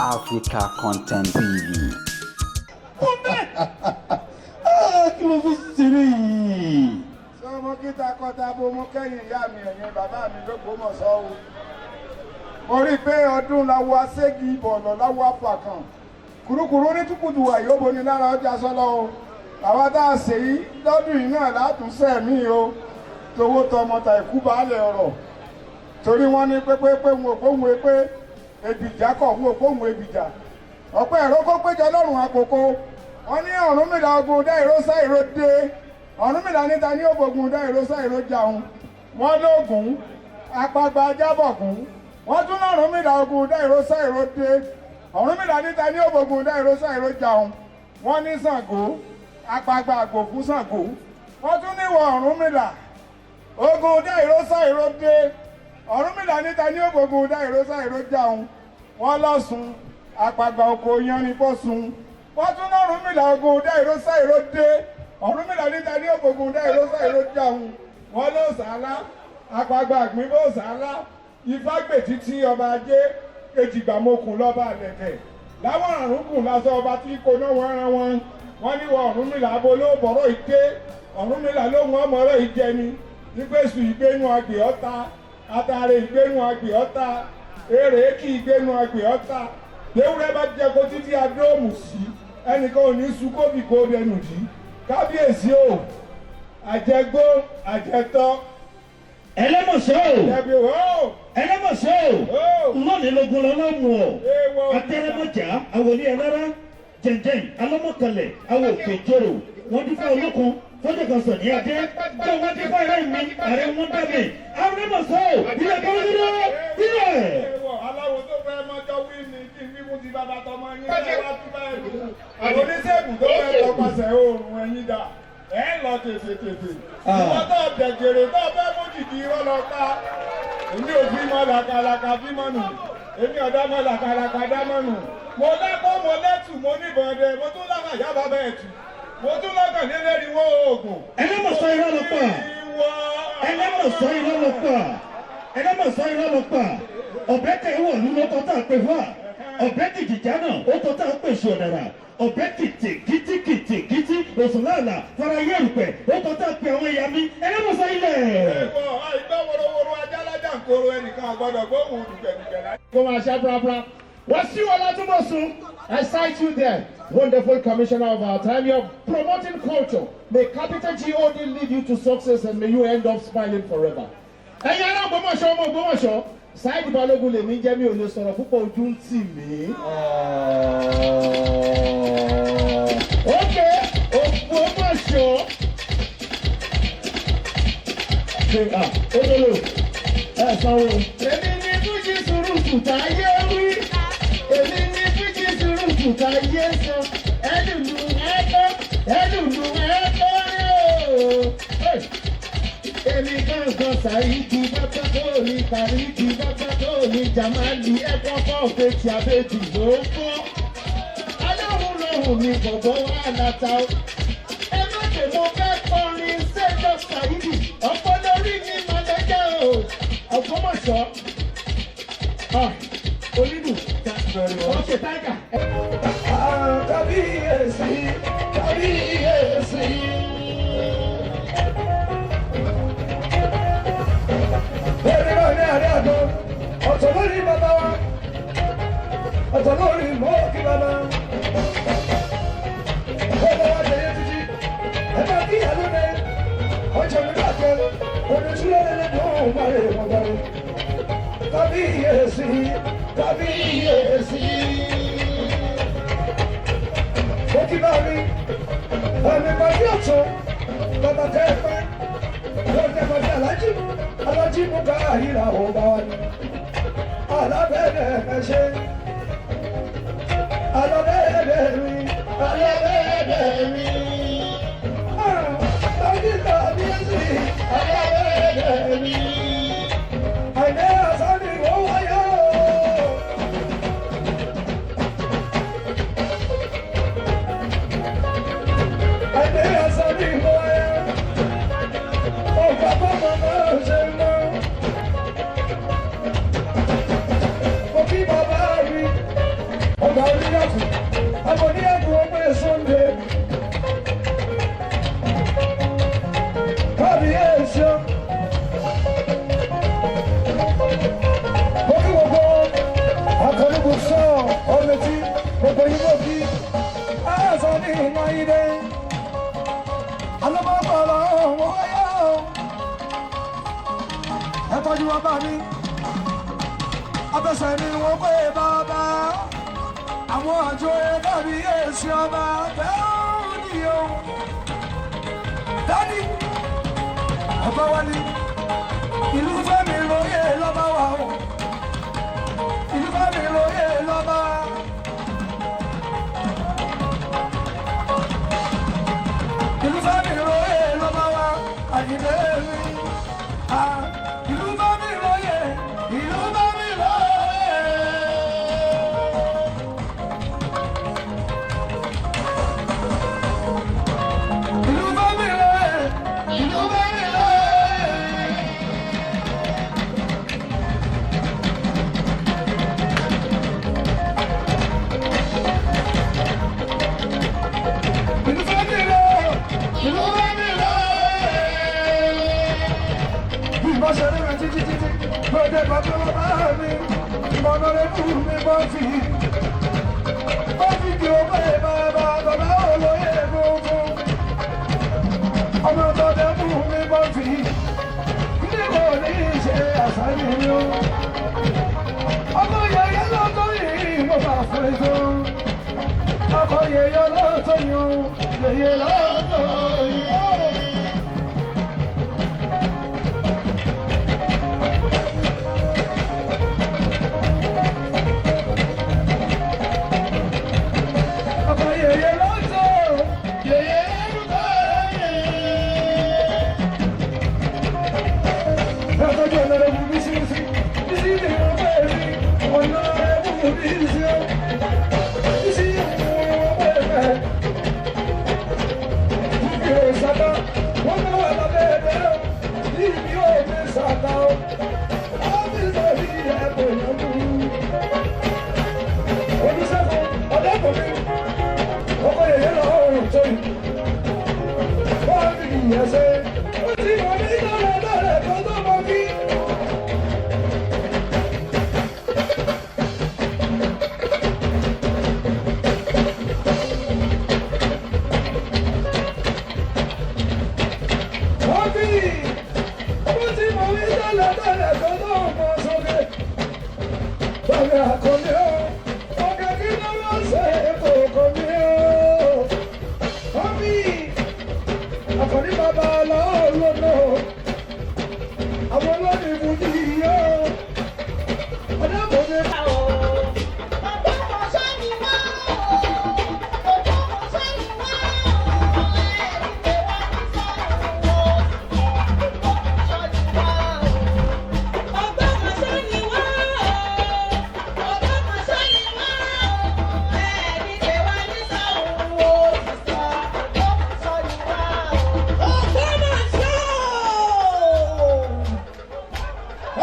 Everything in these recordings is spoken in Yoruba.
Africa Content TV. Kí ló fi ṣeré yìí? Sọ mo kí takọtabo, mo kẹ́yìn ìyá mi, ẹ̀yìn bàbá mi l'Ógbómọ̀ṣọ́ o. Mo rí i pé ọdún láwọ aṣégi bọ̀lọ̀ láwọ afàkàn kùrukùru ní túkùtù wà yóò boni lára ọjà sọlọ o. Àwa tá a ṣe yìí lọ́dún yìí náà látúnṣe mí o, towó tọmọ ta ìkú baálẹ̀ ọ̀rọ̀, torí wọ́n ní pépépé ń ògbóhùn pé ebìjà kọ̀ ń ògbóhùn ebìjà ọ̀pẹ́ ẹ̀rọ kó péjọ lọ́rùn àkókò. Wọ́n ní Ọ̀rúnmìlà ogun dá ìró sá ìró dé. Ọ̀rúnmìlà níta ní òbògùn dá ìró sá ìró jaun. Wọ́n lóògùn apagba jábọ̀gùn. Wọ́n tún lọ́rùnmìlà ogun dá ìró sá ìró dé. Ọ̀rúnmìlà níta ní òbògùn dá ìró sá ìró jaun. Wọ́n ní Ṣàngó apagba àgbò fún Ṣàngó. Wọ́n tún níwọ̀ Ọ̀rúnmìlà ogun dá ìró sá ìró dé. Ọ̀rúnmìlà níta ní òbògùn dá ìró sá ìró jaun. Wọ́n lọ́sùn apagba oko yanrin bọ́sùn. Wọ́n tún lọ́rùnmìlà ogun dá ìró sá ìró dé. Ọ̀rúnmìlà níta ní òbògùn dá ìró sá ìró jaun. Wọ́n ló sàálà apagba àgbín bó sàálà. Ifágbè títí ọba ajé ejìgbàmokùn lọ́ba àlẹ̀kẹ̀ láwọn àrùnkùn lásán ọba tí kò náà wọ́n rán wọn. Wọ́n ní wọ Ọ̀rúnmìlà abo ló bọ̀rọ̀ ìdé. Ọ̀rúnmìlà lóhun ọmọ rẹ̀ ìjẹni ìgbésù ìgbénu àgbè ọ̀ta atare ìgbénu àgbè ọ̀ta èrè kí ìgbénu àgbè ọ̀ta léwúrẹ́ bá jẹ́ kó títí adóòmù sí ẹnìkan ò ní sùn kóbì kó dẹnu dì. Kábíyèsí o, àjẹgbó àjẹtọ́. Ẹlẹ́mọ̀ṣọ́ o. Jẹ̀bi o. Ẹlẹ́mọ̀ṣọ́ o. O. Lónìí lógun lọ́lọ́mù o. Ewọ. Atẹrẹmọjà àwòlí ẹlẹ́rẹ́ jẹ̀ǹjẹ̀ǹ alọ́mọkànlẹ̀ àwọ̀ òkè jòrò. Wọ́n dín fún olókun fọ́jọ́ kan sọ̀ ní adé tó wọ́n dín fún ẹ̀rẹ́ mi ààrẹ wọn dàbí àwọn ẹlẹ́mọ̀ṣọ́ o, ilẹ̀ kọ́lọ́dúró ilẹ̀. Ewọ aláwo tó fẹ́ mọ́jọ́ wí ni kí n fífún ti bàbá tọmọ yín lẹ́ wá tún báyìí. Oníṣègùn tó fẹ́ tọpasẹ̀ oòrùn ẹ̀yìn dà ẹ̀ ń lọ tètè tètè. Ìwọ́n tó dẹ̀gẹ̀rẹ̀ tó fẹ́ mú jìjì irọ́ lọ pa. Èmi ò fi mọ́ làkàlàkà bí mọ́ nù. Èmi ọ̀dá mọ́ làkàlàkà dá mọ́ nù. Mo lápọ́, mo lẹ́tù, mo níbọn dẹ, mo tún lákà yá bàbá ẹ̀ tù. Mo tún lọ́kàn lélẹ́rìíwó oògùn. Ẹlẹ́mọ̀ṣọ́, irọ́ ló pa. Ìwọ. Ẹlẹ́mọ̀ṣọ́, irọ́ ló pa. Ẹlẹ́mọ̀ṣọ́, irọ́ ló pa. Ọ̀bẹ tẹ̀ wọ̀ ló tọ́ tá a pè fún wa. Ọ̀bẹ kìjìjà náà ó tọ́ tá a pè sí ọ̀dàrà. Ọ̀bẹ kìtì kìtì kìtì kìtì òsùn láàlà fara yẹ̀rùpẹ̀ ó tọ́ tá a pè àwọn ìyá mi. Ẹlẹ́mọ̀ṣọ́, ilẹ̀. Ìwọ àìgbọ́ worowóró ajá lájà ń kóró, ẹnìkan àgbọ̀dọ̀ gbóhùn dùgbẹ̀dùgbẹ̀ láyé. Kó máa ṣe brabra. Wasiu Olatunbosun, I cite you there. Wonderful commissioner of our time. You're promoting culture. May capital G-O-D lead you to success and may you end up smiling forever. Ẹ̀yin ará Ògbómọ̀ṣọ́, ọmọ Ògbómọ̀ṣọ́, Saheed Balógun lèmi jẹ́. Mi ò lè sọ̀rọ̀ púpọ̀, ojú ń tì mí. Ok, Ògbómọ̀ṣọ́. Ṣé ah, ó lò ẹ sanwó. Èmi ní Fújì Sùrùtù táyé wí. Èmi ní Fújì Sùrùtù táyé sọ. Ẹlùlù ẹ̀kọ́, ẹlùlù ẹ̀kọ́ yóò. Èmi gángan Saheed bàbá tó ní Kàríkì bàbá tó ní Jamali ẹ̀kọ́ kọ́ fetí abẹ́tì ló ń kọ́. Alóhùn lóhùn mi bọ̀bọ̀ wà láta o. Ẹ má pè, mo fẹ́ kọrin ṣẹ́jọ́ Saheed. Ọ̀pọ̀ lórí mi màlẹ́jẹ́ o. Ògbómọ̀ṣọ́. Ah, onídùn. Okay, tiger. Kábíyèsí, kábíyèsí. Bẹ́ẹ̀ni náà ní àárẹ̀ àgọ́, ọ̀tọ̀ lórí bàbá wa, ọ̀tọ̀ lórí mọ́ọ̀kì bàbá. Bàbá wa jẹ̀yẹ títí, ẹ máa kí ìyá lóde, ọjọ́ mi dàgbẹ́, oníṣúlẹ̀ lẹ́lẹ́dùn máa rè wọ́n gbàgbé. Kábíyèsí, kábíyèsí. Mo kí bá mi, àmì pàdé ọ̀tún, bàbá kẹ́ẹ̀pẹ́, lọ́jọ́ pàdé alájí, alájí mú ká àyíra ọba wa ni. Alábẹ́ẹ̀dẹ̀ ẹ ṣe, alábẹ́ẹ̀dẹ̀ mi, alábẹ́ẹ̀dẹ̀ mi. Kábíyèsí, kábíyèsí, alábẹ́ẹ̀dẹ̀ mi. Àìní àṣà ni wọ́n wáyé o. Àìní àṣà ni wọ́n wáyé. Ọ̀pá bá màmá ṣe mọ́. Mo kí bàbá mi. Ọba mi abẹ́sẹ̀ ni wọ́n pé bàbá àwọn àjọ ẹ̀ka mi èsì ọba bẹ́ẹ̀ ni o. Dádì ọba wa ni ìlú fẹ́mi lóye lọ́ba wa o. Ìlú fẹ́mi lóye lọ́ba. Ìlú fẹ́mi lóye lọ́ba wa àyìnbé mi. Ìlú fẹ́mi lóye, ìlú fẹ́mi lóye. Ìlú fẹ́mi lóye, ìlú fẹ́mi lóye. Ìlú fẹ́mi lóye, ìlú fẹ́mi lóye. Bí bá ṣe rí mi títí títí, lóde bàbá bàbá mi, ìmọ̀nà rẹ̀ fún mi bọ́ fi. Bọ́ fi di owó ẹ̀ bàbá bàbá olóyè funfun. Ọmọ tọ́jú fún mi bọ́ fi. Ní kò ní ṣe àṣà mi o. Ọmọ yẹyẹ lọ́tọ̀ yìí mo bá fún ẹ tó. Ọkọ yẹyẹ lọ́tọ̀ yìí o, yẹyẹ lọ́tọ̀ yìí o. Ọkọ yẹyẹ lọ́tọ̀, yẹyẹ lọ́tọ̀ yìí. Látọjú ọ̀nà rẹ̀ wù mí sí sí, bí sí ní ọgbẹ́ mi, ọ̀nà rẹ̀ wù mí sí ọ́. Bí sí ọgbẹ́ rẹ̀. Fúnmi ò sábà, wọ́n máa wà lábẹ́ ẹ̀bẹ̀ o, bí mi ò mi sábà o. Ọ́fíìsì òbí ẹ̀ kò yẹ kú. Olùṣègùn ọ̀dẹ́kùnrin, ọkọ yẹyẹ lọ ọ̀rùn tó yìí. Wọ́n fi ìyẹn ṣe. Ó ti mọ̀ mí lọ́rẹ̀ lọ́rẹ̀ kan tó mọ kí. Wọ́n fi ó ti mọ̀ mí lọ́rẹ̀ lọ́rẹ̀ kan tó mọ sókè. Bàbá àkọ́lé o, ọ̀gá kí ló lọ ṣe kò kọ́ mi o. Wọ́n fi àkọ́ní bàbá lọ́lọ́nà àwọn olórí ìbùdí yìí o. Ọ̀dọ́mọdé.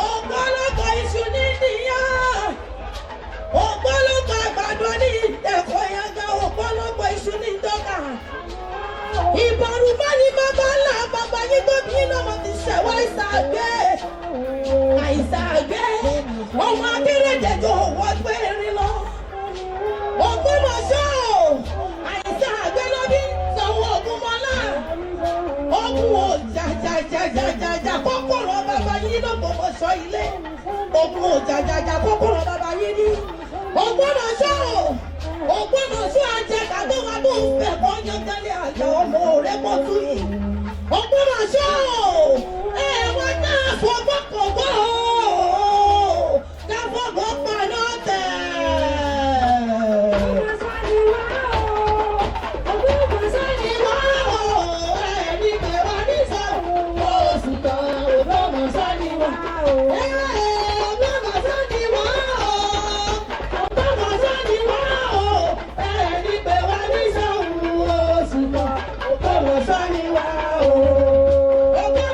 Ọ̀pọ̀lọpọ̀ iṣu ní nìyàn, ọ̀pọ̀lọpọ̀ àgbàdo ní ẹ̀kọ́ yanga, ọ̀pọ̀lọpọ̀ iṣu ní dọ́kà. Ìbọ̀rùbá ni bàbá ńlá bàbá yín tó bí lọ́mọ ti ṣẹ̀wá ìsàgbé. Àìsàgbé, ọmọ akérèdẹ́jọ wọ́n gbé erin lọ. Ògbómọ̀ṣọ́, àìsàgbé ló bí sanwó Ògúnmọ́lá. Ogun ò jàjàjàjàjà kọ́kọ́rọ́ bàbá yín lọ́gbọ̀mọ̀ṣọ́ ilé. Ogun ò jàjàjà kọ́kọ́rọ́ bàbá yín ní. Ògbómọ̀ṣọ́ Ògbómọ̀ṣọ́ àjẹkà tó wà tó ń fẹ̀ kọ́ yanganlé àjà ọmọ rẹ̀ pọ̀ tún yìí. Ògbómọ̀ṣọ́ ẹ wọ́n náà fọgbọ́ kọ̀gbọ́ káfọ́gbọ́ paná tẹ̀. Sani wa o.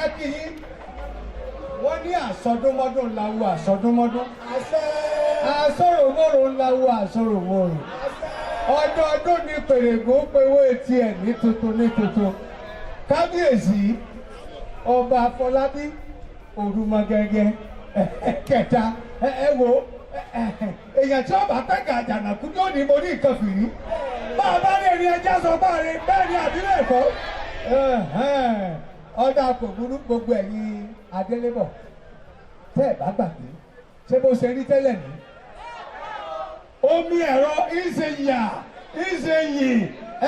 fẹ́ kí yín. Wọ́n ní àsọdúnmọ́dún láwo àsọdúnmọ́dún. Àsọ̀ròmọ́rò láwo àsọ̀ròmọ́rò. Ọdọọdún ni pèrègùn pewó etí ẹ̀ ní tuntun ní tuntun. Kábíyèsí Ọba Afọlábí Òrùmọgẹgẹ kẹta ẹ wo èèyàn tí ọba pẹ́ka àjànàkú yóò ní mo ní nǹkan fìrí. Bá a bá lè rí ẹja sọ bá a rí bẹ́ẹ̀ ni àbí bẹ́ẹ̀ kọ́. Ọ̀dà kò burú gbogbo ẹ̀yin adélébọ̀ tẹ́ ẹ̀ bá gbàgbé ṣé bó ṣe rí tẹ́lẹ̀ ní. Omi ẹ̀rọ ìṣe yà ìṣe yì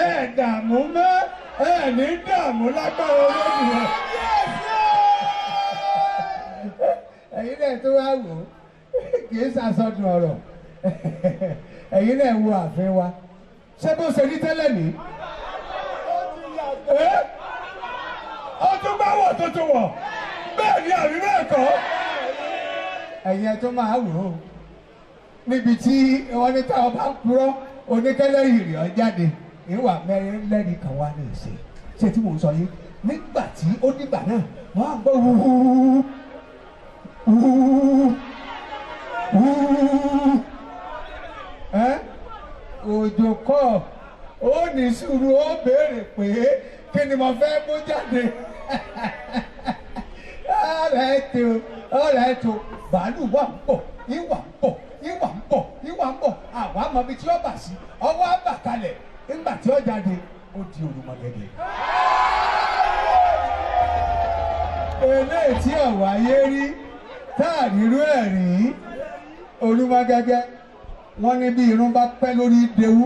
ẹ̀ dààmú mọ́ ẹ̀ ní dààmú lágbára olóògùn rẹ̀. Ẹ̀yin náà tó wá wò ó kì í ṣàsọdùn ọ̀rọ̀ ẹ̀yin náà wo ààfin wa ṣé bó ṣe rí tẹ́lẹ̀ ní. Ó tún bá wọ̀ tuntun wọ̀ bẹ́ẹ̀ ni àbí bẹ́ẹ̀ kọ́. Ẹ̀yin ẹ̀ tó máa wò ó níbi tí wọ́n ní táwọn bá ń purọ́ oníkẹ́lẹ́ ìrì ọ́ jáde ìwà mẹ́rin lẹ́rìí kan wá ní ìṣe ṣé tí mò ń sọ yìí nígbà tí ó dìgbà náà wọ́n á gbọ́ wúwúwú wúwúwú ẹ́ òjò kọ́ ó ní sùúrù ó béèrè pé kí ni mo fẹ́ mú jáde. Ọ̀rẹ́ tó bàálù wà ń bọ̀ ìwà ń bọ̀ ìwà ń bọ̀ ìwà ń bọ̀ àwa mọ ibi tí ó bà sí ọwọ́ á bà kalẹ̀ nígbà tí ó jáde ó di Òrùmọgẹgẹ. Eléyìí tí ọ̀wá ayé rí tá a rírú ẹ̀ rí Òrùmọgẹgẹ wọ́n ní bí irun bá pẹ́ lórí dewú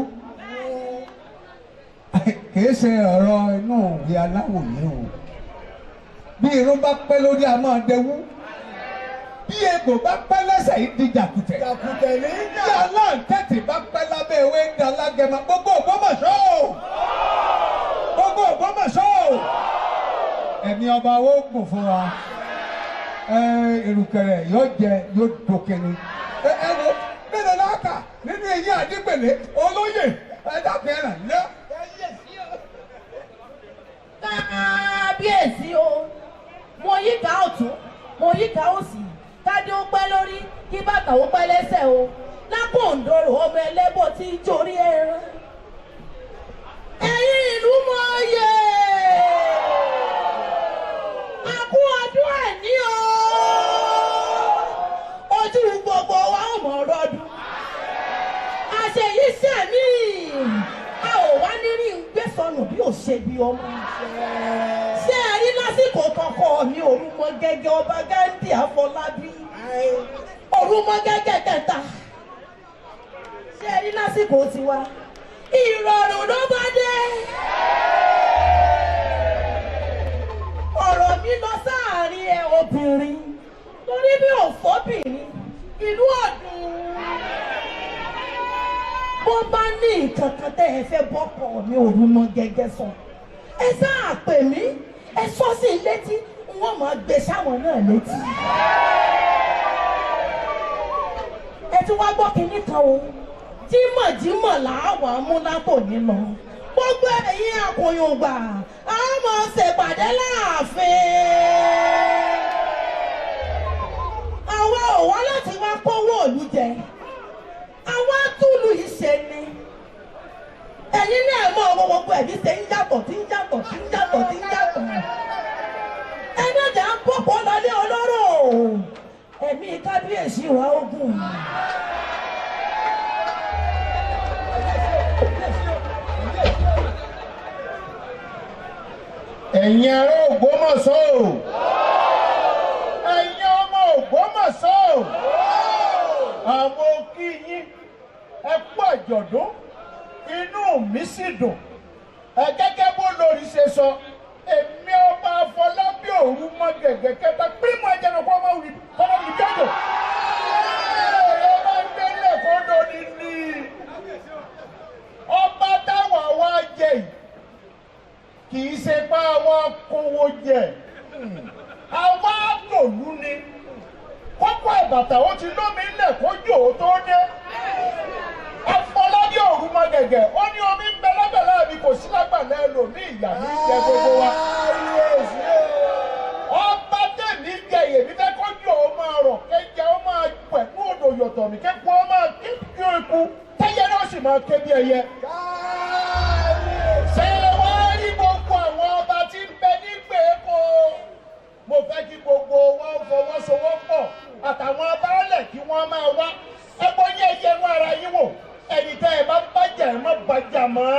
kìí ṣe ọ̀rọ̀ inú ìwé aláwòye o. Bí irun bá pẹ́ lórí a máa dewú. Bí egbò bá pẹ́ lẹ́sẹ̀ yìí di jàkùtẹ̀. Jàkùtẹ̀ ní í jà. Bí aláǹtẹ̀tì bá pẹ́ lábẹ́ ewé ń da lágẹ̀mọ́. Gbogbo Ògbómọ̀ṣọ́ o. Gbogbo Ògbómọ̀ṣọ́ o. Ẹ̀mí ọba wo gùn fún wa. Ìrùkẹ̀rẹ̀ yóò jẹ yóò dókè ni. Ẹ wo mélòó láàkà nínú eyín àdígbèlé olóyè ẹ dákun ẹ ràn lọ. Kábíyèsí o, mo yíká ọ̀tún mo yíká òsì kádé ó pẹ́ lórí kí bàtà ó pẹ́ lẹ́sẹ̀ o lákòǹdòrò ọmọ ẹlẹ́bọ̀ tí ń jorí ẹran. Ẹ̀yin ìlú mọ̀ọ́yè a kú ọdún ẹ̀ní o, ojú gbogbo wa ò mọ̀ rọdún àṣeyí sẹ́mi a ò wá ní rí ń gbé sọnù bí ò ṣe bí ọmọ. Ṣé ẹ rí lásìkò kankan mi Òrùmọgẹgẹ Ọba Ghandi Afọlábí Òrùmọgẹgẹ kẹta. Ṣé ẹ rí lásìkò tiwa ìrọ̀rùn ló bá dé. Ọ̀rọ̀ mi lọ sáàrin ẹ obìnrin torí bí òfóbìnrin ìlú ọ̀dùn. Bó bá ní nǹkan kan tẹ́ ẹ fẹ́ bọ́kọ̀ mi Òrùmọgẹgẹ sọ ẹ sáà pè mí ẹ sọ sí i létí wọ́n máa gbé sáwọn náà létí. Ẹ tún wá gbọ́ kínní kan o, jímọ̀jímọ̀ làwọn amúlápò ní lọ. Gbogbo ẹ̀yin àkòyògbà á máa ṣèpàdé láàfin. Àwa ò wá láti wá kówó òlú jẹ. Àwa túlù yìí ṣe ni. Ẹ̀yin náà mọ ọwọ́ gbogbo ẹ̀mí ṣe ń yàtọ̀ tí ń yàtọ̀ tí ń yàtọ̀ tí ń yàtọ̀. Ẹni ọjà ń pọ̀pọ̀ lọlé ọlọ́rọ̀. Ẹ̀mí kábíyèsí wa ogun. Ẹ̀yin ará Ògbómọ̀ṣọ́ o, ẹ̀yin ọmọ Ògbómọ̀ṣọ́ o, àwọn kí yín ẹ kú àjọ̀dún, inú mi sì dùn. Ẹ gẹ́gẹ́ bó lórí ṣe sọ, èmi Ọba Afọlábí Òrùmọgẹgẹ kẹta pírímù ẹjẹnukọ ọmọ wì kọ́mọ wì jọjọ. Ẹ bá ń gbélé kó lórí ní ọba táwa wá jẹ yìí kì í ṣe pé àwa kówó jẹ, àwa tòlú ni. Kókó àbàtà ó ti lómi ńlẹ̀ kójú ó tó dé. Afọlábí Òrùmọgẹgẹ ó ní omi ń bẹ lágbàlá mi kò sí lágbàlá ẹlòmíì, ìyà mi jẹ gbogbo wa. máa ké bí ẹyẹ. Ṣé wá rí gbogbo àwọn ọba tí ń bẹ nígbèéko? Mo fẹ́ kí gbogbo wọn fọwọ́sowọ́pọ̀ àtàwọn baálẹ̀ kí wọ́n máa wá. Ẹ gbọ́ yé ẹyẹ inú ara yín wò. Ẹni tẹ́ ẹ bá bàjẹ́ ẹ má bàjá mọ́.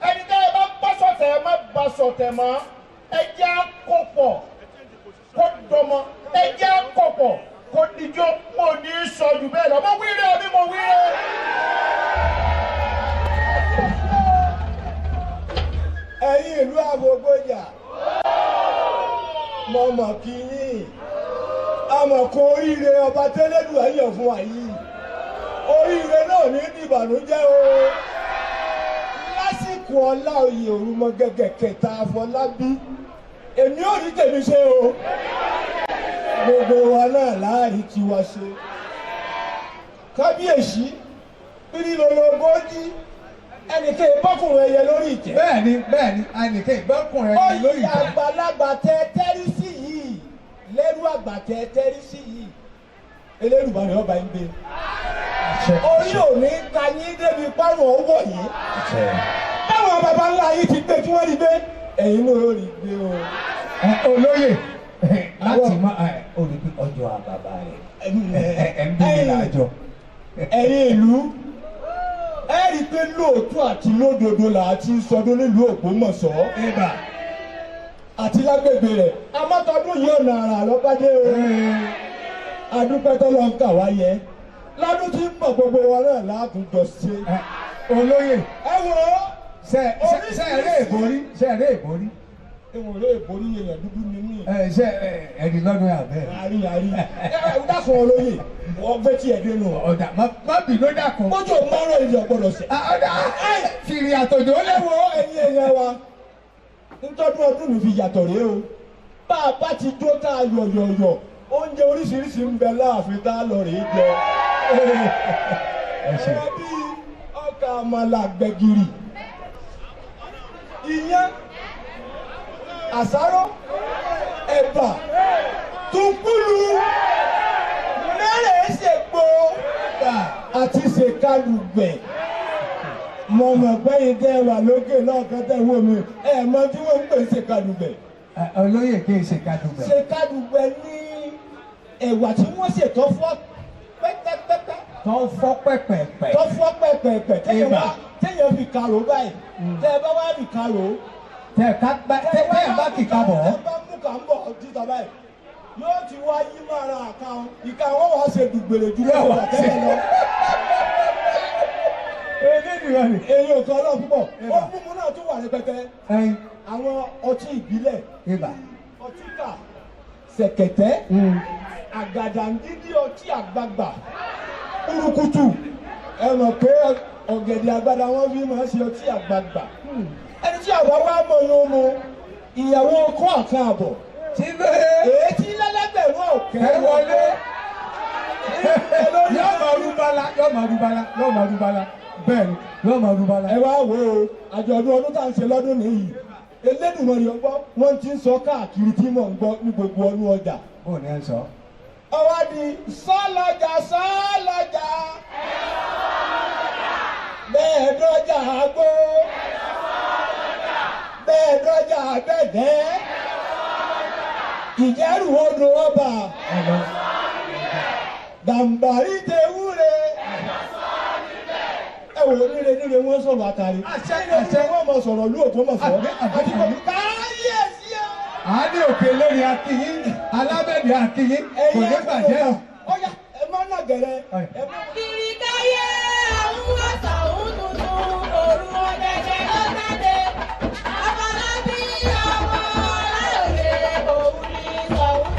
Ẹni tẹ́ ẹ bá bá ṣọ̀tẹ̀ ẹ má bá ṣọ̀tẹ̀ mọ́. Ẹ jẹ́ àkópọ̀ kó dọmọ. Ẹ jẹ́ àkópọ̀ kó dijó. Mo ní í sọ jù bẹ́ẹ̀ lọ. Mo wíire àbí mo wíire. Ẹ̀yin ìlú Àfọ̀gbọ́jà, mo mọ̀ kí yín àmọ̀ kó oríire ọba tẹ́lẹ̀dù ayọ̀ fún wa yìí. Oríire náà ní ìbànújẹ́ o. Lásìkò ọlá oyè òrùmọ gẹ́gẹ́ kẹta Àfọlábí, èmi ò rí tèmi ṣe o. Gbogbo wa náà láàrí tiwa ṣe. Kábíyèsí, pírílọ́lọ́gọ́jì, ẹnìkan ìbọ́kùnrin ẹyẹ lórí ìtẹ́. Bẹ́ẹ̀ni bẹ́ẹ̀ni, ẹnìkan ìbọ́kùnrin ẹyẹ lórí Oyè ìtẹ́. àgbàlagbà tẹ tẹ́rí sí yìí, lẹ́rú àgbà tẹ tẹ́rí sí yìí, Elédùmarè ọba ń gbé. Orí ò ní ta yín débi párùn ọwọ́ yìí. Báwọn baba ńlá yìí ti gbé tí wọ́n rí gbé, ẹ̀yin náà ó rí gbé o. Olóyè, láti má olùgbé ọjọ́ àbàbà rẹ̀ ẹ̀ ń bí mi láàjọ. Ẹ̀yin ìlú, ẹ rí i pé lóòótọ́ àti lódodo là á ti ń sọdún nílùú Ògbómọ̀ṣọ́ àti lágbègbè rẹ̀. Amọ́tọ́dún yìí ọ̀nà àrà lọ́bàdé o. Adúpẹ́ tó lọ ń kà wá yẹ. Lọ́dún tí ń bọ̀ gbogbo wa náà látúnjọ ṣe. Olóyè, ẹ wò ó. ṣe ẹ̀rẹ́ ìborí, ṣe ẹ̀rẹ́ ìborí. Ìwọ̀n ló ìborí èèyàn dúdú ni mí. Ẹ ṣe ẹ̀rí lọ́dún àbẹ́. Àrí àrí. Ẹ dákun olóyè, wọ́n gbé tí ẹ̀ dénú. Ọ̀dà má bínú dákun. Bójú márùn-ún èdè ọ̀gbọ́dọ̀ ṣe. Ọ̀dà fìrì àtòjò Ẹ wo ẹ̀yin èèyàn wa, ntọ́dún ọdún mi fi yàtọ̀ rèé o. Bá a bá ti jó tá a yọ̀yọ̀yọ̀, oúnjẹ oríṣiríṣi ń bẹ láàfin tá a lọ rèé jẹ. Ẹ̀rọ bíi ọkà àmàlà gbẹ̀gìrì, iyán, àsáró, ẹ̀bà, tùkúlù, mẹ́rẹ̀ẹ́ ṣègbò àti ṣèkálùgbẹ̀. Mo mọ̀ pé yín tẹ́ wà lókè lọ́ọ̀kan tẹ́ wò mí, ẹ mọ tí wọ́n ń pè ṣèkálùgbẹ̀. Olóyè kì í ṣèkálùgbẹ̀. Ṣèkálùgbẹ̀ ní ẹ̀wà tí wọ́n ṣètò fọ́ pẹ́pẹ́pẹ́pẹ́. Tó fọ́ pẹ́pẹ́pẹ́. Tó fọ́ pẹ́pẹ́pẹ́ téèyàn fi karò báyìí. Tẹ́ ẹ bá wá fi karò. Tẹ́ ẹ bá kìka bọ̀. Tẹ́ ẹ bá mú kà ń bọ̀ títa báyìí. Yóò ti wá yí mára àka wọn. Ìka wọn wàá ṣe dùgbèrè jù lọ́wọ́ àtẹ́lẹ̀ lọ. Èyí ò kọ́ ọlọ́run púpọ̀. Ó mímu náà tún wà rẹpẹtẹ. Àwọn ọtí ìbílẹ̀. Ọtí kà. Ṣẹ̀kẹ̀tẹ̀. Àgàdàǹgídí ọtí àgbagbà. Kúrúkútù. Ẹ mọ̀ pé ọ̀gẹ̀dẹ̀ àgbàdà wọn fi máa ń ṣe ọtí àgbagbà. Ẹni tí àwa wá mọ̀ yóò mu ìyàwó ọkọ àkan àbọ̀. Èyí tí lẹ́lẹ́gbẹ̀rún ọ̀kẹ́ wọlé. Yóò máa rúbala, yóò máa rúbala, yóò máa rúbala. Bẹ́ẹ̀ni, yóò máa rúbala. Ẹ wá wo àjọ̀dún ọdún tá à ń ṣe lọ́dún nìyí. Elédùmarè ọgbọ́ wọ́n ti ń sọ káàkiri tí mò ń gbọ́ ní gbogbo ọdún ọjà. Bó ni ẹ ń sọ? Ọwọ́ di sọ́lọ́jà sọ́lọ́jà. Bẹ́ẹ̀ dọ́jà àgbo. Bẹ́ẹ̀ dọ́jà àgbẹ̀dẹ́. Ìjẹ́rù odò ọba. Gàmbàrí tẹ wúre. Ẹ wò níre níre wọ́n sọ̀rọ̀ àtàrí. Níre níre wọ́n mọ̀ sọ̀rọ̀ lú Ògbómọ̀ṣọ́. Àti kò káyèsí o. Àádé òkè lórí akínyín, alábẹ̀dẹ̀ akínyín, kò ní bàjẹ́ o. Ọ̀yá ẹ má nà gẹ̀rẹ́. Kiri káyé àwọn àtàwọn tuntun òru ọ̀gẹ̀dẹ̀ ló jáde. Afọlábí ọmọ Ọláòyè òun ní sọ̀hún.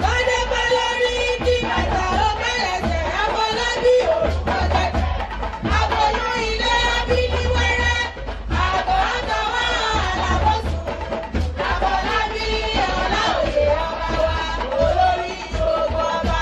Lọ́dẹ pẹ́ lórí kí bàtà ó kẹ́lẹ̀sẹ̀ Afọlábí òun ọ̀gẹ̀dẹ̀. Aboyún ilé abíní wẹ́rẹ́. Àgọ́ àtọwọ́ àlàbọ̀sùn. Afọlábí Ọláòyè ọba wa olórí gbogbo ọba.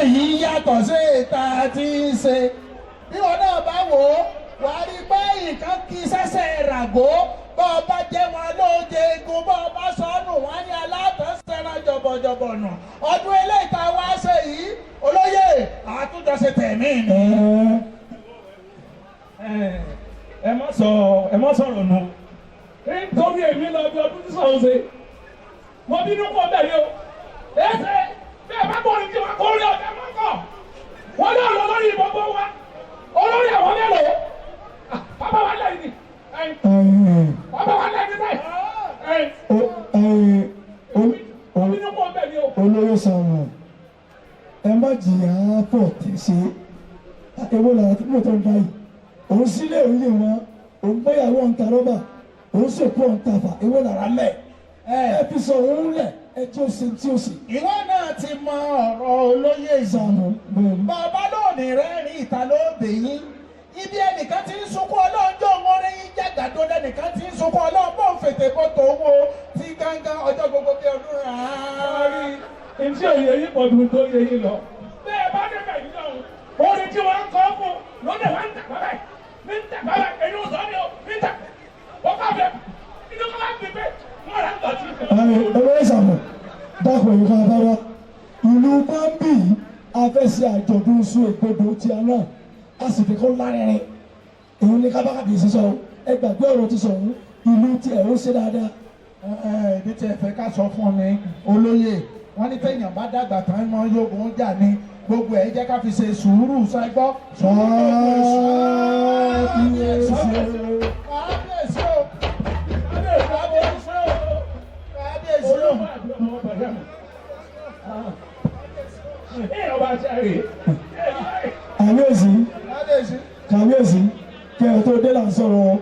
Eléyìí yàtọ̀ sí ìta tí ń ṣe. Bí wọn náà bá wò ó, wà á rí i pé nǹkan kí sẹ́sẹ̀ ràgó. Bọ́ ọ bá jẹ́ wọn lóúnjẹ egun, bọ́ ọ bá sọnù wọn ní alátọ̀sẹ̀ràn jọ̀bọ̀jọ̀bọ̀ nù. Ọdún eléyìí tá a wá ṣe yìí, olóyè àtúnjọṣe tẹ̀mí ni. Ẹ má sọ, ẹ má sọ̀rọ̀ nù. Nítorí èmi lọ bí ọdún tí sọ̀rọ̀ ṣe. Mo bínú kọ́ bẹ́ẹ̀ ni o. Ẹ ṣe bẹ́ẹ̀ bá gbọ́ orin tí wọ́n kọ́ orí ọ̀tẹ̀ máa ń kọ̀. Wọ́n lé ọ̀rọ̀ lórí ìbọn wa. Olórí àwọn mélòó? Bàbá wa lẹ́yìn ni. Bàbá wa lẹ́yìn ni báyìí. Mo bínú kọ́ bẹ́ẹ̀ ni o. Olóyè sọ̀rọ̀, ẹ má jìyà pọ̀ tẹ̀sí. Èwo làwọn tí mo tọ́ ń báyìí? Òun sílé òun yè wọn, òun gbéyàwó òun ta rọ́bà, òun sòkú òun tàfà, èwo làrá mẹ́? Ẹ fi sọ òun lẹ̀, ẹ tí ó ṣe tí ó ṣe. Ìwọ náà ti mọ ọ̀rọ̀ olóyè Sàmù bẹ́ẹ̀ ni. Bàbá lónìí rẹ́rìn ìta ló bè yín. Ibi ẹnìkan ti ń sunkún ọlọ́njọ́ wọn rí yín jàgàdo lẹ́nìkan ti ń sunkún ọlọ́run bó ń fètè bó tó wo ti gángan ọjọ́ gbogbo bí ọdún rà á. Ntí òye yín pọ̀ dùn tó yẹ yín lọ. Bẹ́ẹ̀ bá débẹ̀ yìí lọ́hùn, orin tí wọ́n ń kọ́ fún lọ́dẹ̀ wá ń tà bàbá yìí, ní ń tà bàbá yìí, èyí ò sọ ni o, ní ń tà. Wọ́n kà fẹ́, inú kọ́ bá fi pé wọ́n rà ń tọ̀ sí. Olóyè Sàmù, dákun èyí kan bá wa. Ìlú Bámbì a fẹ́ ṣe àjọ̀dún sún ègbodò tí a náà, a sì fi kó lárinrin. Èyí ní kábàkàbí sísọ, ẹ gbàgbé ọ̀rọ̀ ti sọ̀hún, ìlú tí ẹ̀ ń ṣe dáadáa. Ibi tí ẹ fẹ́ ká sọ fún mi, olóyè, wọ́n ní téèyàn bá dàgbà tán mọ́ yógun jà ní gbogbo ẹ̀ jẹ́ ká fi ṣe sùúrù sẹ́gbọ́. Kábíyèsí o. Kábíyèsí o. Kábíyèsí o. Kábíyèsí o. Kábíyèsí, Kábíyèsí. kábíyèsí, kí ẹ tó dé là ń sọ̀rọ̀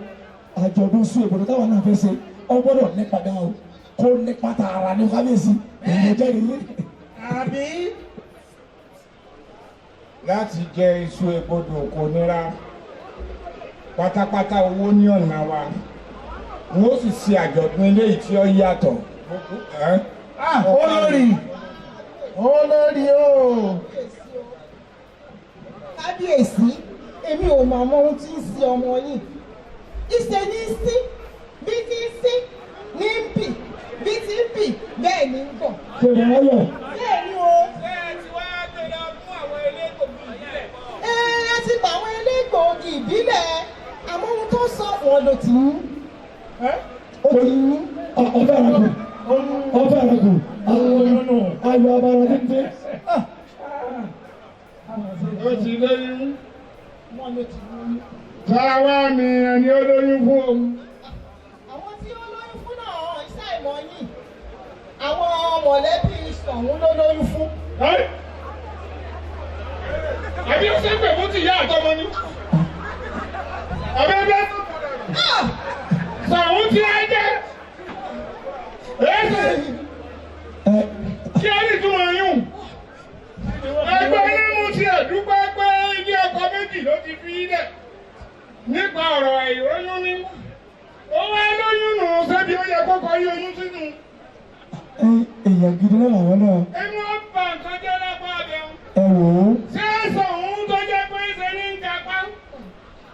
àjọ̀dún sún ègbodò táwọn náà fẹ́ ṣe, ọ gbọ́dọ̀ nípa gan o, kó nípa tààrà ní kábíyèsí, èyí jẹ́rìí yín. Àbí Láti jẹ iṣu ègbodò kò nira, pátápátá owó ní ọ̀nà wa, wọ́n ó sì ṣe àjọ̀dún eléyìí tí ó yàtọ̀. Olórí, olórí o. Kábíyèsí, èmi ò mọ̀ ọmọ ohun tí ń ṣe ọmọ yìí. Ìṣe ní í sí, bí ti ń sí, ní ń bì, bí ti ń bì, bẹ́ẹ̀ ni ń bọ̀. Ṣé ìrànlọ́yọ̀? Bẹ́ẹ̀ ni o. Ṣé ẹ ti wá gbé lọ fún àwọn elégbòogi ìbílẹ̀? Ẹ ẹ ti pa àwọn elégbòogi ìbílẹ̀, àmọ́ ohun tó sọ wọn ló ti ń. Ó ti ń. Ọ̀fẹ́ àràkù, ọ̀fẹ́ àràkù, ayọ̀ abara títí. Ó ti lóyún. Táwa ni ẹni ó lóyún fún òun. Àwọn tí ó lóyún fún náà iṣẹ́ ìmọ̀ yìí. Àwọn mọ̀lẹ́bí Ṣọ̀ún ló lóyún fún. Àbí ó ṣe ń pè fún tìyá àtọmọ ni? Àbí ẹgbẹ́ Ṣọ̀ún tí a jẹ́? Èsì kí á lè túmọ̀ yún. Ẹgbẹ́ onímù ti ẹ̀dúpẹ́ pé ilé ọkọ méjì ló ti fi lẹ̀ nípa ọ̀rọ̀ àìróyún ní. Ó wá lóyún nù ṣebí ó yẹ kó kọrí oyún sínú. Èèyàn gidi náà làwọn náà. Ẹnu ọba nǹkan jẹ́ lápá abẹ́hùn. Ẹ wò ó. Ṣé Ṣọ̀ún tó jẹ́ pé ṣe ní ń gapá?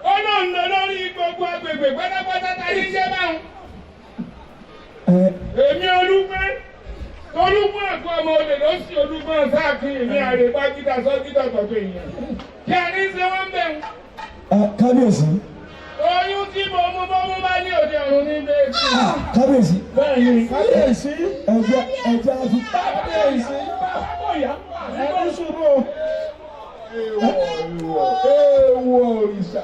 Ó náà ń lọ lórí gbogbo agbègbè pátápátá táyé jẹ́ báwọn. Èmi Olúgbọ́n, Olúgbọ́n ẹ̀kọ́ ọmọ olè ló sì Olúgbọ́n sáàkiri èmi àrègbá gíga sọ́gídà tọ̀tọ̀ èèyàn. Kí a ní ṣe wọ́n bẹ̀ wọ́n. Kábíyèsí. Oyún tí mo mú bọ́mú bá ní òde ọ̀run ní bẹ́ẹ̀. Kábíyèsí. Bẹ́ẹ̀ni. Kábíyèsí. Ẹ̀jẹ̀ ẹ̀jẹ̀ àfi. Kábíyèsí. Ẹni sùúrù o. Èèwọ̀ òrìṣà.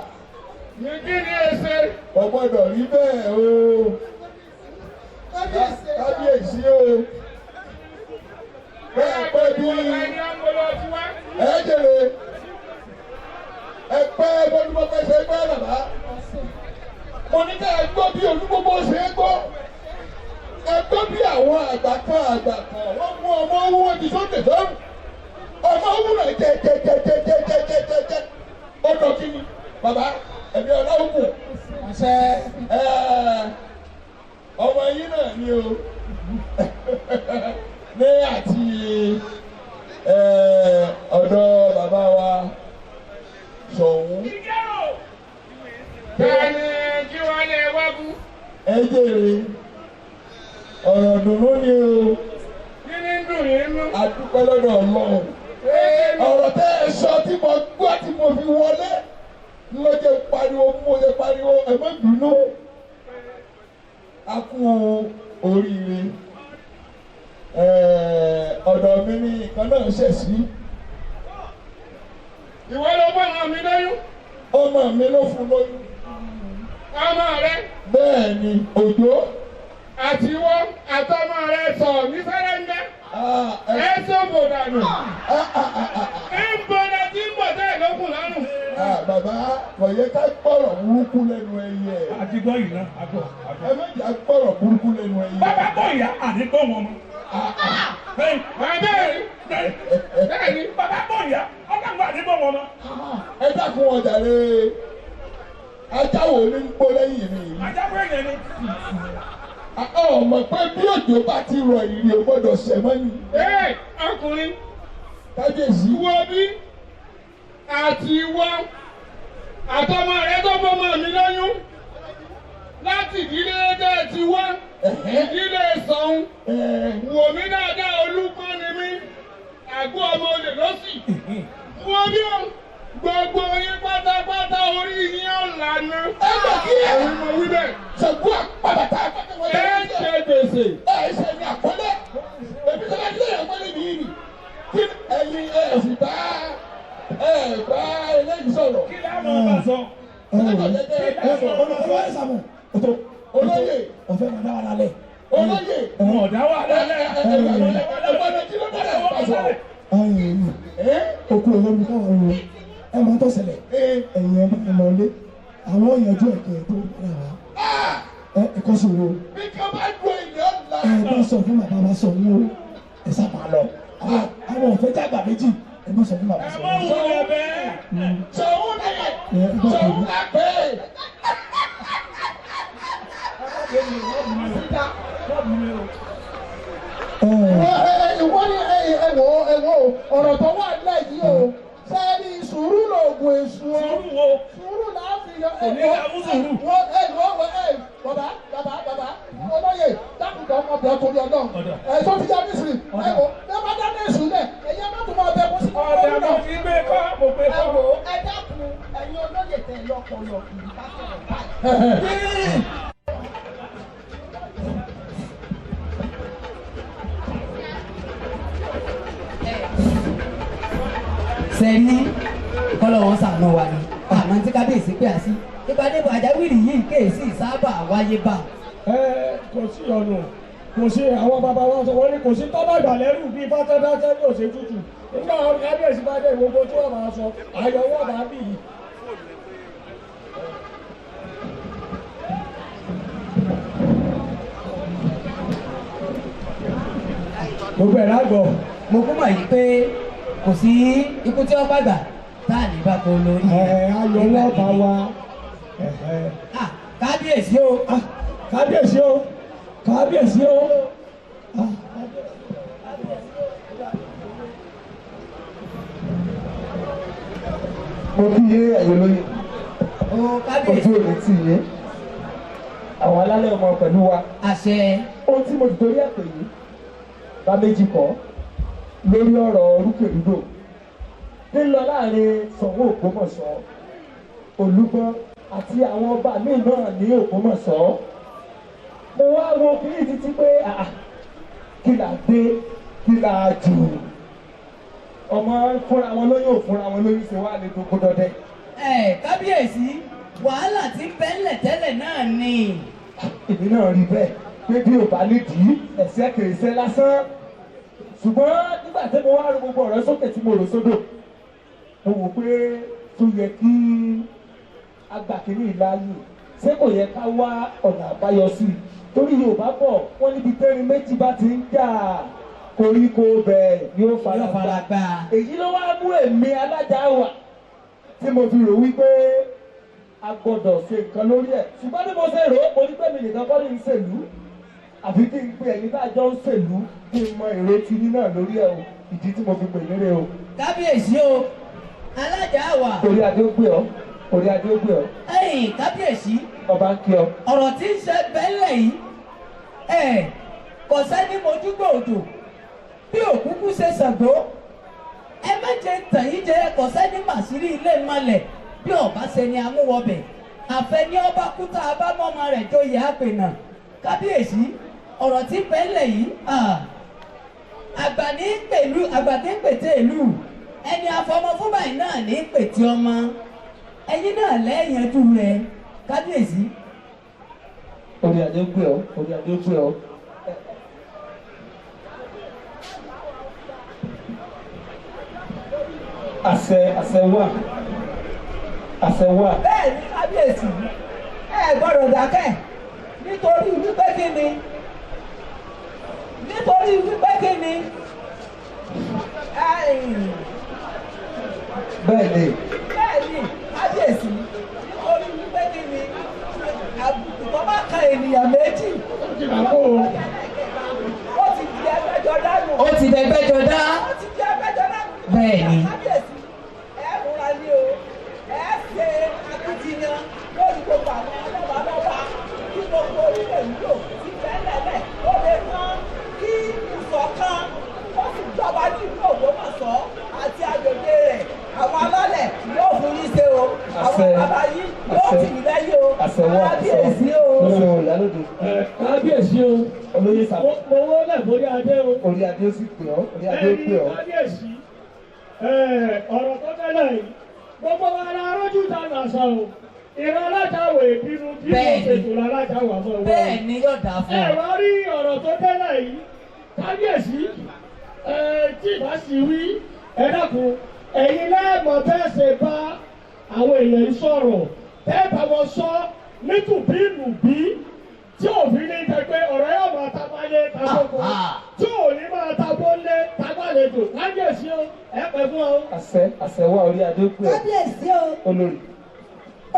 Ní kí ni ẹ ṣe? Kò gbọ́dọ̀ rí bẹ́ẹ̀ o. Kábíyèsí o. Bẹ́ẹ̀ pẹ́ bí ẹ jèrè. Ẹ pẹ́ bọ́dúnbọ́pẹ́ ṣe gbọ́ bàbá. Mo ní ká ẹ gbọ́ bí Olúgbogbo ṣe é gbọ́. Ẹ gbọ́ bí àwọn àgbà kan àgbà kan wọ́n mú ọmọ owó ti sókè sọ́run. Ọmọ owó rẹ̀ jẹ jẹ jẹ jẹ jẹ jẹ jẹ jẹ jẹ. Ó dọ̀ kí ni bàbá ẹ̀mí ọlọ́wọ́ Àṣẹ. Ọmọ yín náà ni o. Ní àti ọ̀dọ̀ Ṣọ̀ún. Tani kí wọ́n lè wá bú. Ẹ jèrè ọ̀rọ̀ dùnú ni o. Kí ni ń dùn yín nú? A dúpẹ́ lọ́dọ̀ Ọlọ́run. Ọ̀rọ̀ tẹ́ ẹ sọ tí mo gbọ́ tí mo fi wọlé ló jẹ́ pariwo mo jẹ́ pariwo ẹ má bínú. A kú oríire. Ọ̀dọ̀ mi ni nǹkan náà ṣẹ̀ sí. Ìwọ ló bọ́ ọmọ mi lóyún. Ọmọ mi ló fún lóyún. Ọmọ rẹ. Bẹ́ẹ̀ ni Òjó. Àti ìwọ àtọmọ rẹ sọ ní sẹ́lẹ̀ńdẹ́. Ẹ sọ̀bò dànù. Ń bọ̀dà tí ń bọ̀ tẹ́lẹ̀ lókun lọ́rùn. Bàbá kò yẹ ká gbọ́rọ̀ burúkú lẹ́nu ẹyẹ. Àti gbọ́ ìná àgbọ̀. Ẹ má jẹ́ gbọ́rọ̀ burúkú lẹ́nu ẹyẹ. Bàbá gbọ́ ìyá àní gbọ́ wọn mọ́. Bẹ́ẹ̀ni bẹ́ẹ̀ni bàbá gbọ́ ìyá ọlọ́run àní gbọ́ wọn mọ́. Ẹ dákun wọn jàre. Ajá wo ni ń gbó lẹ́yìn mi? Ajá fún èèyàn ni. Ọmọ pé bí òjò bá ti rọ ìrì ò gbọ́dọ̀ ṣẹ̀ mọ́ ni. Ee ọkùnrin. Kábíyèsí. Wo bí àti ìwọ àtọmọ rẹ tó fọmọ mi lóyún láti ìdílé tẹ́ ẹ ti wá ìdílé Ṣọ̀ún. Wò mí dáadáa olúkọ́ ni mí àgbo ọmọ olè lọ́sì. Wo bí o gbogbo yín pátápátá orí yín ọ̀làna. Ẹ gbà kí ẹ. Èmi mo wí bẹ́ẹ̀. Ṣàngó àpàbàtà Ẹ ṣe gbèsè. Ẹ ṣe ní àkọlé. Èmi sọ ma ilé ìyàwó mi yìí ni. Kí ẹ̀yin ẹ sì bá ẹ bá eléyìí sọ̀rọ̀. Kí láwọn ọba sọ? Olóyè Sàmù. Olóyè. Ọ̀fẹ́ máa dá wa lálẹ́. Olóyè. Ọ̀dá wà lálẹ́. Ẹ̀gbọ́n kí ló dé bá sọ̀rọ̀? Okú olómi káwọn wo ẹ máa tó ṣẹlẹ̀ ẹ̀yin ẹ máa lọ lé àwọn ìyànjú ẹ̀kẹ́ tó padà wá ẹ ẹ̀kọ́ sòwò Bí ká bá dùn èèyàn ńlá. ẹ bá sọ fún bàbá wa sọ ní o ẹ sábà lọ àwọn ọ̀fẹ́ jágbà méjì ẹ má sọ fún bàbá sọ ní. Ṣọ̀ún náà Ṣọ̀ún náà pé. Wọ́n ní ẹ̀wọ̀ ẹ̀wọ̀ ọ̀rọ̀ tó wà nílẹ̀ yìí o sẹ́ẹ̀rì sùúrù lóògùn èṣù o sùúrù láàfin yọ ẹ̀wọ̀ ẹ̀wọ̀ ẹ̀ bàbá bàbá bàbá olóyè dákùtà ọmọbìnrin torí ọlọ́run ẹ̀ tó ti yá nísìnyí ẹ̀wọ̀ ẹ bá dá ní èṣù lẹ̀ ẹ̀yẹ má tún máa bẹ kó sí kókó Ọ̀dà náà. mo ti gbé kọ́ mo gbé Ẹ kọ́. wò ó, ẹ dákun ẹ̀yin olóyè tẹ̀ lọ́pọlọ kìí bá sọ̀rọ̀ báyìí. Sẹ́ni kọ́lọ́ wọn sànù wa ni àmọ́ tí kábíyèsí pé àsí ìpàdé pàjáwìrì yìí kéèsì sábà wáyé bá. Ẹ kò sí ọ̀nà kò sí àwọn bàbá wa sọ wọ́n ní kò sí tọ́ba ìgbàlẹ́rù bíi fátẹ́dáṣẹ́ ní òṣè tútù nígbà àwọn kábíyèsí bá dé gbogbo tí wọ́n máa sọ ayọ̀ wọ́n máa bì í. Gbogbo ẹ̀ lágbọ̀. Mo kú mọ̀ yìí pé kò sí ikú tí wọ́n gbàgbà tá à ní bá kó lórí. Ẹ ayọ̀ wọ́n bá wa. Kábíyèsí o. Kábíyèsí o. Kábíyèsí o. Mo kí yé ẹ̀yin olóyè. O kábíyèsí. Ojú òní tì yín. Àwọn alálẹ̀ ọmọ pẹ̀lú wa. Àṣẹ. Ohun tí mo ti torí àpè yìí bá méjì kọ́ lórí ọ̀rọ̀ rúkèrúdò tí ń lọ láàrin Ṣọ̀ún Ògbómọ̀ṣọ́, Olúgbọ́n àti àwọn ọba míì náà ní Ògbómọ̀ṣọ́. Mo wá wo kiri títí pé kí là dé kí là jù ọmọ fúnra wọn lóyún ò fúnra wọn lóyún ṣe wá lè dogo dọdẹ. Ẹ kábíyèsí wàhálà tí ń bẹ ńlẹ̀ tẹ́lẹ̀ náà ni. Èmi náà rí bẹ́ẹ̀ pé bí ò bá nídìí ẹ̀sẹ̀ kèrèsẹ́ lásán ṣùgbọ́n nígbà tí mo wá ro gbogbo ọ̀rọ̀ sókè tí mo rò sódò mo wò pé tó yẹ kí agbàkínní ìláyè ṣé kò yẹ ká wá ọ̀nà àbáyọ sí i torí Yorùbá bọ̀ wọ́n níbi tẹ́rin méjì bá ti ń jà koríko bẹ́ẹ̀ ni ó fara gbá èyí ló wá mú èmi alájà wà tí mo fi rò wípé a gbọ́dọ̀ ṣe nǹkan lórí ẹ̀ ṣùgbọ́n bí mo ṣe rò ó mo ní pé mi nìkan kọ́ ní ń ṣèlú àfi kí n pe ẹ̀yin bá jọ ń ṣèlú kí n mọ èrò tiyín náà lórí ẹ̀ o ìdí tí mo fi pè yín rè o. Kábíyèsí o Alájà wà. Orí adé ó gbé ọ. Orí adé ó gbé ọ. Ẹ̀yin kábíyèsí. Ọba ń kí ọ. Ọ̀rọ̀ tí ń ṣe bẹ́lẹ̀ yìí. Ẹ̀ kò sẹ́ni mojúgbò òjò. Bí òkúkú ṣe Ṣàngó. Ẹ má jẹ tàn yín jẹ kò sẹ́ni màsírí ilé malẹ̀ bí ọba ṣe ni amúwọbẹ̀. Àfẹ́ni ọba kúta abámọ́mọ rẹ̀ joyè àpènà. Kábíyèsí ọ̀rọ̀ tí bẹ́lẹ̀ yìí. Àgbà ní pẹ̀lú àgbà tí ń pètè ìlú ẹni afọmọ fún báyìí náà ní pètè ọmọ ẹ̀yin náà lẹ́yìnjú rẹ̀ kábíyèsí. Orí adé gbé ọ, orí adé gbé ọ. Àṣẹ àṣẹ wà, àṣẹ wà. Bẹ́ẹ̀ ni kábíyèsí ẹ gbọ́dọ̀ dákẹ́ nítorí wípé kí ni nítorí wípé kí ni. Bẹ́ẹ̀ ni. Bẹ́ẹ̀ ni kábíyèsí nítorí wípé kí ni àbùkù tó bá kan ènìyàn méjì ó ti di ẹgbẹ́jọ dánù. Ó ti di ẹgbẹ́jọ dá. Ó ti di ẹgbẹ́jọ dánù. Bẹ́ẹ̀ ni. Kábíyèsí ẹ múra ní o ẹ ṣe akitiyan lórí gbogbo àwọn lọ́balọ́ba kí gbogbo orílẹ̀ ìlú ti fẹ́ lẹ̀lẹ̀ ó lè tán kí ìṣọ̀kan ó sì jọba ní ìlú Ògbómọ̀ṣọ́ àti agbègbè rẹ̀ àwọn alálẹ̀ yóò fún yín ṣe o àwọn bàbá yín yóò tì yín lẹ́yìn o kábíyèsí o. Kábíyèsí o. Olóyè sàbọ̀. Mo wọlé borí adé o. Orí adé ó sì pè ọ́, orí adé ó pè ọ́. Kábíyèsí ọ̀rọ̀ tó tẹ́lẹ̀ yìí gbogbo wa la rójú ta làṣà o. Ìran alájáwò ìbínú bí mo ṣètò alájáwò àmọ́ ìwọ. Bẹ́ẹ̀ ni yóò dáa fún ọ. Ẹ wá rí ọ̀rọ̀ tó tẹ́lẹ̀ yìí kábíyèsí tí ìbá sì wí ẹ dákun ẹ̀yin lẹ́ẹ̀mọ̀ bẹ́ẹ̀ ṣe bá àwọn èèyàn yìí sọ̀rọ̀ bẹ́ẹ̀ bá wọn sọ nítùbínùbí tí òfin ní jẹ pé ọ̀rọ̀ yóò máa ta báyé ta sóko tí ò ní máa ta bólé ta gbàlejò kábíyèsí o ẹ pẹ́ fún ọ. Àṣẹ àṣẹ wà orí adé ó pè ọ́. Kábíyèsí o. Olórí.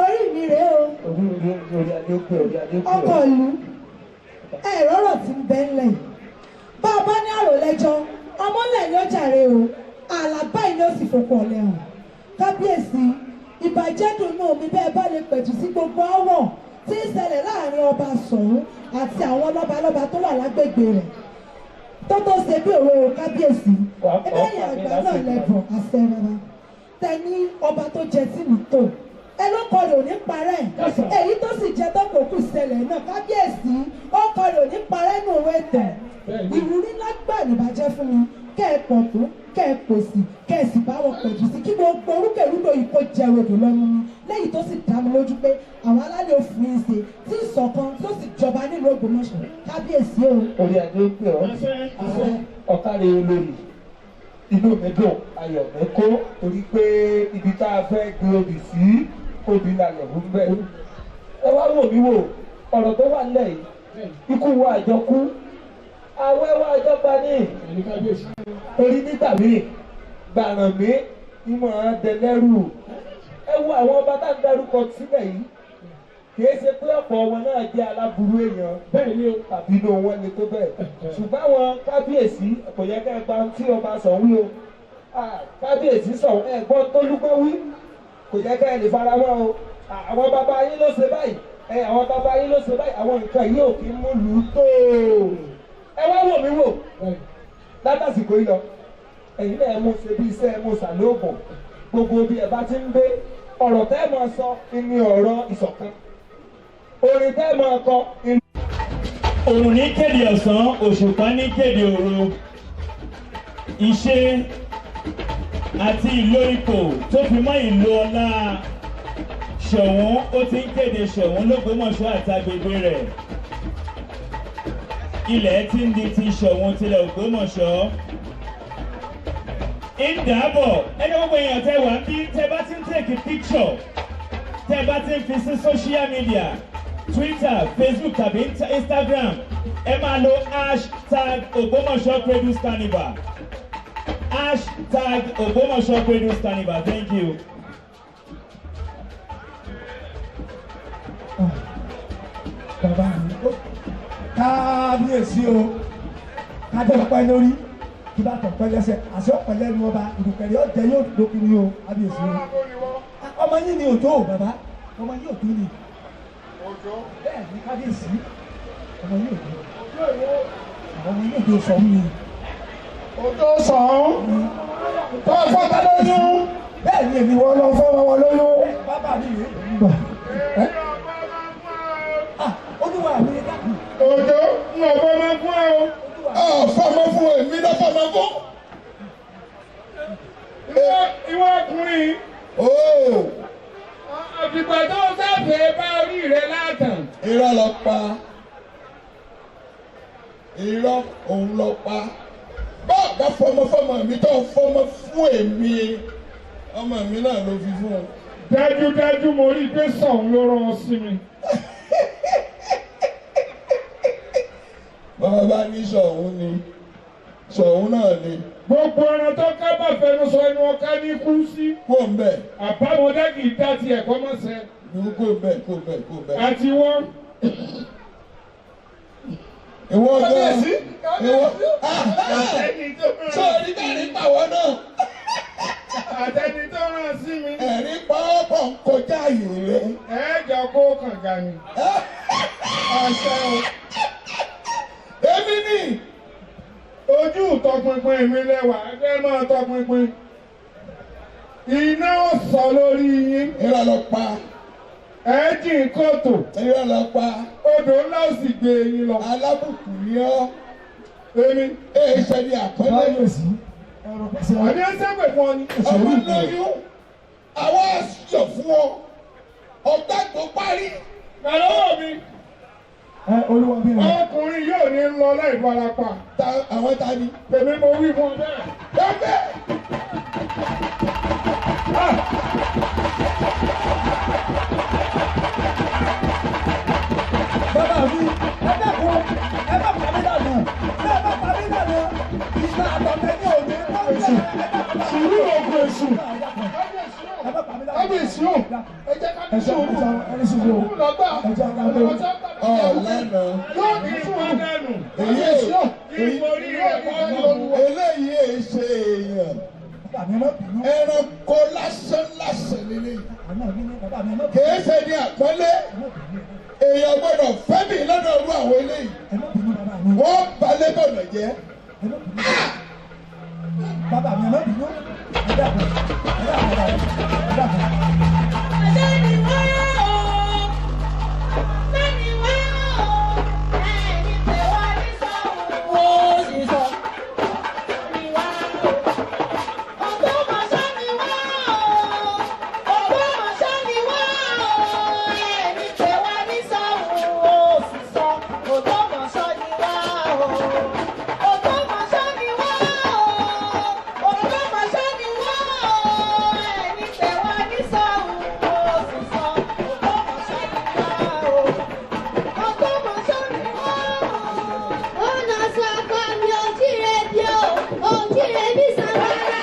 Orí mi rèé o. Orí orí adé ó pè ọ́, orí adé ó pè ọ́. Ọkọ ìlú ẹ̀rọ ọ̀rọ̀ tí ń bẹ ńlẹ̀ yìí. Bá a bá ní àròlẹ́jọ́ ọmọlẹ̀ ni ó jàre o àlàbá yìí ni ó sì fòkò ọ̀lẹ́ hàn. Kábíyèsí ìbàjẹ́ dùnú mi bẹ́ẹ̀ bá lè pẹ̀tù sí gbogbo áwọ̀ tí ń ṣẹlẹ̀ láàrin ọba Ṣọ̀ún àti àwọn lọ́balọ́ba tó wà lágbègbè rẹ̀ tó tó ṣe bí òwe o kábíyèsí ẹlẹ́yìn àgbà náà lẹ́bùn àṣẹ rárá tẹni ọba tó jẹ tí mi tó ẹ ló kọ rè ò ní parẹ́ èyí tó sì jẹ tó kò kù ṣẹlẹ̀ náà kábíyèsí ó kọ rè ò ní parẹ́ nù òwe tẹ̀ ìwúrí lágbà níbàjẹ́ fún mi kẹ́ ẹ pọ̀ tó kẹ́ ẹ pèsè kẹ́ ẹ sì bá wọn pẹ̀jù sí kí gbogbo orúkèrúdò yìí kó jẹ rodò lọ́nu mi lẹ́yìn tó sì dá mi lójú pé àwọn alálẹ̀ òfin ń ṣe tí ìṣọ̀kan tó sì jọba nílùú Ògbómọ̀ṣọ́ kábíyèsí o. Orí adé ó pè ọ́, ọ̀kàrẹ̀ olórí inú mi dùn ayọ̀ mi kó torí pé ibi tá a fẹ́ gbé obì sí obì lálẹ́ fún bẹ́ẹ̀. Ẹ wá wò mí wò ọ̀rọ̀ tó wà nílẹ̀ yìí ikú wa àjọkú awẹ́ wa àjọpa ní torí nígbà míì gbàràn mi ìmọ̀ dẹlẹ́rù ẹ wo àwọn ọba tá à ń darúkọ sílẹ̀ yìí kìí ṣe pé ọ̀pọ̀ wọn náà jẹ́ aláburú èèyàn bẹ́ẹ̀ ni o tàbí inú wọn lè tó bẹ́ẹ̀ ṣùgbọ́n àwọn kábíyèsí kò yẹ ká ẹ gba tí ọba Ṣọ̀ún wí o kábíyèsí Ṣọ̀ún ẹ gbọ́ tólúgbọ́ wí kò yẹ ká ẹ lè fara mọ́ o àwọn bàbá yín ló ṣe báyìí ẹ àwọn bàbá yín ló ṣe báyìí àwọn nǹkan yìí ò kí ń mú lù ú tó ẹ wá wò mí wò látàsìkò yìí lọ ẹ̀yin náà ẹ mú ṣe bí iṣẹ́ ẹ mú ṣàlóògùn gbogbo bí ẹ bá ti ń gbé ọ̀rọ̀ tẹ́ ẹ máa sọ ní ọ̀rọ̀ ìṣọ̀kan orin tẹ́ ẹ máa kọ. Òrùn ní kéde ọ̀sán òṣùpá ní kéde òru ìṣe àti ìlò ipò tó fi mọ́ ìlò ọlá Ṣọ̀ún ó ti ń kéde Ṣọ̀ún l'Ógbómọ̀ṣọ́ àti agbègbè rẹ̀ ilẹ̀ tí ń di ti Ṣọ̀ún tilẹ̀ Ògbómọ̀ṣọ́ ń dàbọ̀ ẹni gbogbo èèyàn tẹ wà ń bí tẹ bá ti ń take picture tẹ bá ti ń fi sí social media Twitter, Facebook tàbí Instagram ẹ máa lo hashtag Ògbómọ̀ṣọ́ Produce Carnival hashtag Ògbómọ̀ṣọ́ Produce Carnival. Thank you. Bàbá mi kábíyèsí o, kádé ọpẹ́ lórí, Kí bá tọ̀ pẹ́ lẹ́sẹ̀ àṣẹ ọ̀pẹ lẹ́nu ọba ìdùkẹ̀rẹ̀ ọ̀jẹ̀ yóò dókun ní o kábíyèsí o. Ọmọ yín ni òjò o bàbá, ọmọ yín òjò ni. Òjò. Bẹ́ẹ̀ ni kábíyèsí, ọmọ yín òjò. Ọmọ yín òjò sọ mí. Òjò sàn. Tọ́ fọ́ta lóyún. Bẹ́ẹ̀ ni èmi Wọ́n lọ fọ́mọ wọn lóyún. Bàbá mi rèé. Olúwa mi ni dákun. Òjò ń ọ̀bọ máa fún ẹ o. Ọ̀ fọmọ fún èmi lọ́ fọmọ fún. Ìwọ ọkùnrin. Àfìgbà tó sáfẹ́ bá orí rẹ látàn. Irọ́ lọ pa. Irọ́ òun lọ pa. Bá fọmọ fọmọ mi tó fọmọ fún èmi, ọmọ mi náà ló fi fún un. Dájúdájú mo rí i pé Ṣọ̀ún ló rán ọ sí mi. Bàbá bá ní Ṣọ̀ún ni, Ṣọ̀ún náà ni. Gbogbo ẹran tó ká bá fẹnu sọ ẹnu ọ̀ká ní kú sí. Kó ń bẹ̀. Àbámọ̀dá kì í dá tiẹ̀ kọ́ mọ́ sẹ́. Kó ń bẹ̀, kó ń bẹ̀, kó ń bẹ̀. Àti wọ́n. Ìwọ gan. Ìwọ. Sọ̀rí bẹ́ẹ̀ pàwọ́ náà. Àtẹni tó rán sí mi. Ẹ̀rí pàwọ́pọ̀ ń kọjá àyè rẹ̀. Ẹ jọ kó kànga ni. Àṣẹ o. Èmi ni. Ojú ìtọpinpin mi lẹ́wà, ẹgbẹ́ máa tọpinpin. Iná ó sọ lórí yín. Irọ́ lọ pa. Ẹ jìn kòtò. Irọ́ lọ pa. Odò ńlá ó sì gbé yín lọ. Alábùkù ni ọ́. Èmi. Èyí ṣe ni àpẹẹrẹ. Àbí ẹ sẹ́pẹ̀ fún ọ ni. Ọmọ lóyún, àwa yọ̀ fún ọ. Ọ̀gbàgbọ́ parí. Kàlọ́wọ́ mi. Olúwa mi rẹ̀. Ọkùnrin yóò ní lọ láì farapa. Àwọn ta ni? Èmi mo wí fún ọ bẹ́ẹ̀. Bẹ́ẹ̀. Bàbá mi, ẹ dákun, ẹ má pa mí dànù, ẹ má pa mí dànù, ìgbà àtọ̀tẹ̀ ní òde, Sùúrù ògùn èṣù. Kábíyèsí o, ẹ jẹ́ ká ní sùúrù. Sùúrù lọ́gbà. Ọ̀lànà. Yóò ní sùúrù dànù. Kábíyèsí o, Ìforí rẹ̀ kọ́ eléyìí èé ṣe èèyàn. Ẹranko lásán lásán lélẹ́yìí. Kìí ṣe ní àpọ́nlé. Èèyàn gbọ́dọ̀ fẹ́mi lọ́dọ̀ ọdún àwọn eléyìí. Wọ́n balẹ̀ bọ̀dọ̀ jẹ́. Bàbá mi, ẹ má bínú, ẹ dákun, ẹ dákun, ẹ dákun. Sẹ́ni wá o, sẹ́ni wá o, ẹni pé wá ní sọ́hùn ó sì sọ. Sẹ́ni wá o, Ògbómọ̀ṣọ́ ni wá o, Ògbómọ̀ṣọ́ ni wá o, ẹni pé wá ní sọ́hùn ó sì sọ. Ògbómọ̀ṣọ́ ni wá o, Ògbómọ̀ṣọ́ ni wá o, Ògbómọ̀ṣọ́ ni wá o, ẹni pé wá ní sọ́hùn ó sì sọ. Ògbómọ̀ṣọ́ ni wá o, Ògbómọ̀ṣọ́ ni wá o. Ọ̀nà sọ̀kọ̀ mi ò jíire bí o, ò jíire bí sàmárà.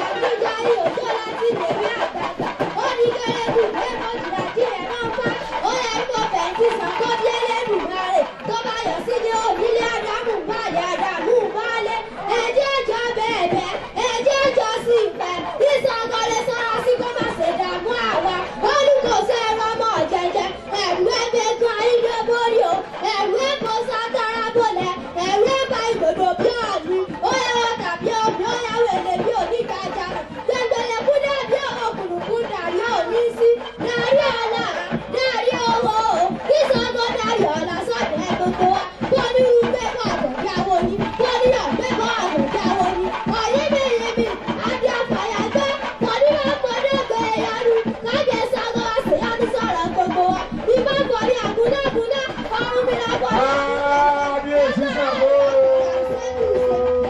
Àbújá yóò jó láti lèmi àgbàgbà. Ó ní kérébù pé mo jìnnà jí rẹ̀ máa ń pa. Ó yẹ kó fẹ̀yìntì sàn kó bí Elédùmarè. Tó bá yọ sí ní onílé Ádámù balẹ̀ Ádámù balẹ̀. Ẹjẹ́ jọ bẹ̀ẹ̀bẹ̀, ẹjẹ́ jọ sí ìpẹ́. Ìsọ̀kan lè sọ́ra sí kó má ṣe dààmú àwa. Olùkóso ẹ̀rọ ọmọ jẹjẹ, ẹ̀rù ẹgbẹ̀gun ayílóbórí o, ẹ̀rù ẹ̀kọ́ sátara bọ̀lẹ̀, ẹ̀rù ẹ̀bà ìdòdò bí ọ̀nì, ó yẹ wọ́n tàbí omi, ó yẹ wẹ̀lẹ̀ bí onígbàjà, gbẹ̀ngbẹ̀lẹ̀kú dàbí òkùnkùn dàrí òní sí, dàrí ọ̀la, dàrí owó o, kí Ṣàngó dàrí ọ̀la sọ̀dọ̀ ẹ̀ gbogbo wa, kó ní irú gbé bọ́ àbọ̀dá wo ni, kó ní ọ̀gbẹ́ bọ́ àbọ̀dá wo ni, ọ̀yẹ́mẹ̀yẹ́mẹ̀, àbí àfàyàgbẹ́, kò ní wọ́n fọdún ọ̀gbẹ́ ẹ̀yánu, kájẹ Ṣàngó wá ṣèyanu sọ̀rọ̀ gbogbo wa, ìbá kọ̀rí àgúnágúná, ọ̀run mi lọ kọ̀rí Kábíyèsí Ṣàngó.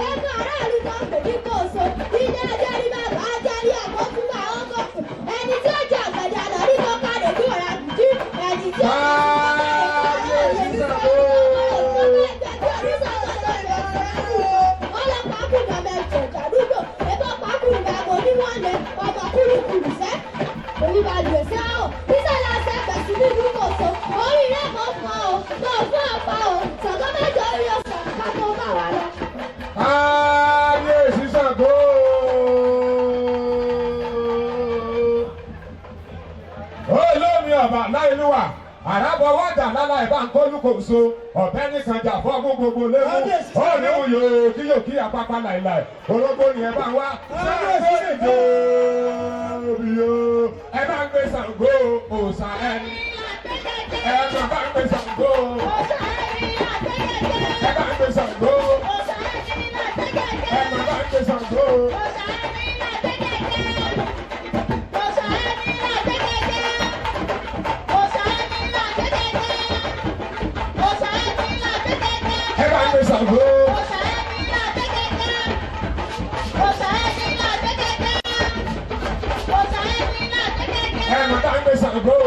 Ẹ̀ka aráàlú kan pè ní kòso, ilé ẹjọ́ ní bàbá ajárí àkókò àwọn kọ̀ọ̀kan. Ẹni tí ó jẹ àgbàdo àlọ́ ní kó káre kí ọ̀rá kùjú, ẹni tí ó Kábíyèsí Ṣàngó. ọlọ́pàá kùnà mẹ́jọ jàdúgbò, ẹ̀bọ́n pàkùnà oníwọ̀nlẹ̀, ọmọ kúrúkúrú sẹ́. Oníbalùwẹ̀ sẹ́ ọ́, bísọ̀lá sẹ́pẹ̀ sí nínú kòso, orí rẹ̀ kò fọ́ o, kò fọ́ ọ̀pá o, Ṣàngó mẹ́jọ orí ọ̀sán ká tó bá wa lọ. Kábíyèsí. bàbá láìlúwà àràbọ̀wọ́dà lálá ìbá ń kólú kò so ọ̀bẹ nìkan jà fún ọmú gbogbo léwu ó níwò yòó kí yóò kí apapa láìláì orógbó ni ẹ bá ń wá Ṣàngó nìjó yóò ẹ bá ń gbé Ṣàngó òòṣà ẹni ẹ bá ń gbé Ṣàngó ẹ bá ń gbé Ṣàngó ẹ bá ń gbé Ṣàngó. Ẹ bá ń gbé Ṣàngó. Ẹ má bá ń gbé Ṣàngó.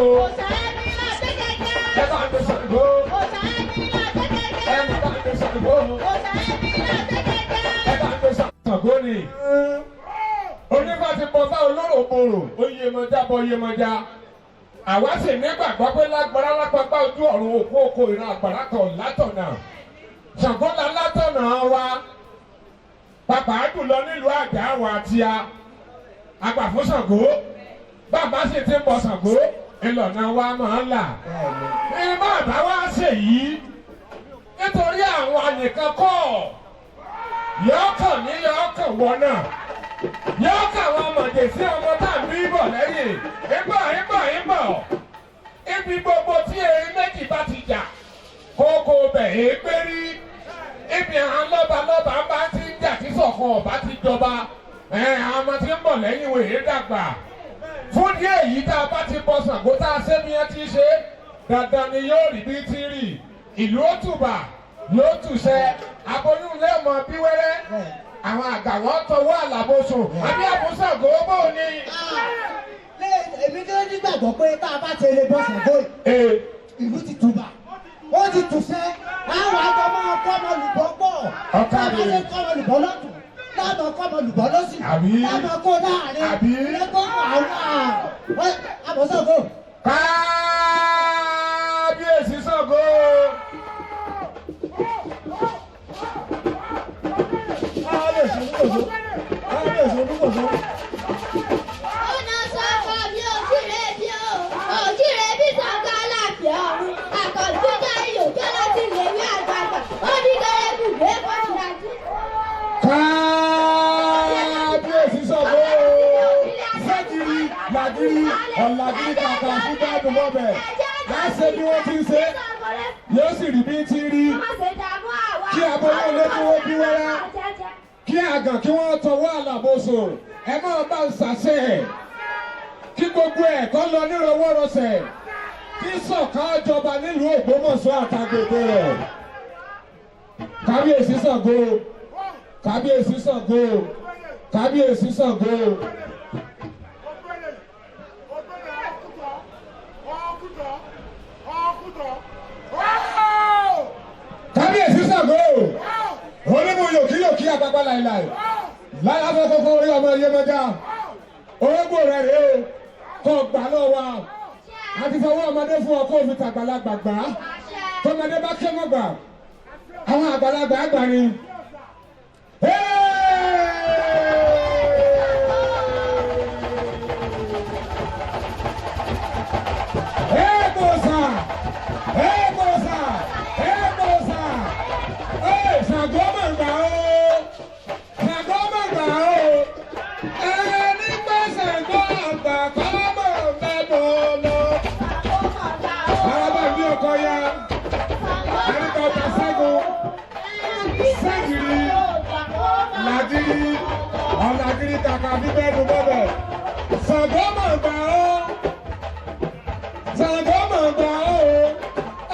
Ẹ bá ń gbé Ṣàngó. Ẹ má bá ń gbé Ṣàngó. Ẹ bá ń gbé Ṣàngó ni. Onífà ti bọ́ fá olóró borò, ó yé mọjá bọ́ yé mọjá. Àwa sì nígbàgbọ́ pé lágbára lápapá ojú ọ̀run òkú oko ìran àgbàrá kan látọ̀nà. Ṣàngó la látọ̀nà wa. Pàpà jùlọ nílùú àjà wa tí a àgbà fún Ṣàngó. Bàbá sì ti ń bọ Ṣàngó, ìlànà wa máa ń là. Ní bàbá wa ṣe yìí, nítorí àwọn ànìkan kọ́ yọ̀ọ́kàn ní yọ̀ọ́kàn wọ náà. Yọ̀ọ́kàn àwọn ọmọdé sí ọmọ tá à ń bí bọ̀ lẹ́yìn. Ìbọ̀ ìbọ̀ ìbọ̀. Ibi gbogbo tí erin méjì bá ti jà, kókó bẹ̀ é gbérí. Ibi àwọn lọ́balọ́ba bá ti ń jà tí ṣọ̀kan ọ̀bá ti jọba. Àwọn ọmọ tí ń bọ̀ lẹ́yìn wèé dàgbà. Fún díẹ̀ yìí tá a bá ti bọ Ṣàngó tá a ṣe bí wọ́n ti ṣe, dandan ni yóò rí bí ti rí. Ìlú ó tùbà, yóò tùṣẹ́, aboyún lé mọ bí wẹ́rẹ́. Àwọn àgbà wọn tọwọ́ àlàbòsùn, àbí àbúṣàngó bò ní. Èmi kí ló ní gbàgbọ́ pé tá a bá ti lè bọ Ṣàngó yìí, ìlú ti tùbà, ó ti tùṣẹ́, àwọn àjọ máa kọ́ ọmọ olùbọ́ pọ̀. Tá a bá ṣe kọ́ ọmọ olùbọ́ lọ́tùn, láàmú kọ́ ọmọ olùbọ́ lọ́sì, láàmú kó láàrin, lẹ́kọ̀ọ́ àwọn àbọ̀ Ṣàngó. Kábíyèsí Ṣàngó. Kábíyèsí Olúkòso. Kábíyèsí Olúkòso. Ọ̀nà sọ́kọ̀ mi ò jíire bí o, ò jíire bí Ṣàngó aláàfin ọ̀run. Àkànjíjà iyò jẹ́ láti lè rí àgbààgbà. Ó ní kẹrẹ́bù gbé fọ́ṣìlájú. Kábíyèsí Ṣàngó. Ṣẹ́gìrì làgìrì ọ̀làgìrì kàkà fún báàbò mọ́bẹ̀. Láṣẹ bí wọ́n ti ń ṣe, yóò sì rí bí ti rí. Kí aboyún ló kí wọ́n bí wẹ́rẹ́. Kí àgàn kí wọ́n tọwọ́ àlàbòsùn. Ẹ máa bá ń ṣàṣẹ ẹ̀. Kí gbogbo ẹ̀ kọ́ lọ nírọwọ́rọsẹ̀. Kí ṣọ̀kan jọba nílùú Ògbómọ̀ṣọ́ àtàgbègbè rẹ̀. Kábíyèsí Ṣàngó. Kábíyèsí Ṣàngó. Kábíyèsí Ṣàngó. Kábíyèsí Ṣàngó. Onímù yòkí yòkí àpapọ̀ láìláì. Láyà fẹ́ kókó orí ọmọ Yemọja. Orógbó rẹ̀ rèé o. Kò gbà lọ wa. A ti fọwọ́ ọmọdé fún ọ kó o fi tàgbàlagbà gbà á. Tọmọdé bá ké mọ́ gbà. Àwọn àgbàlagbà àgbà ni. Ẹ̀ẹ́dọ̀sà! Ẹ̀ẹ́dọ̀sà! Ẹ̀ẹ́dọ̀sà! Ẹ̀ Ṣàngó mà gbà ó! Ṣàngó mà gbà ó! Ẹni pé Ṣàngó àgbà kọ́ mọ̀ mẹ́bọ̀ lọ. Bàbá mi ọkọ ya, àríkà ọba Ṣẹ́gun, Ṣẹ́gìrì, Làgìrì, Ọ̀làgìrì kàkà bíbẹ́ nu bọ́bẹ̀. Ṣàngó mà gbà ó! Ṣàngó mà gbà ó!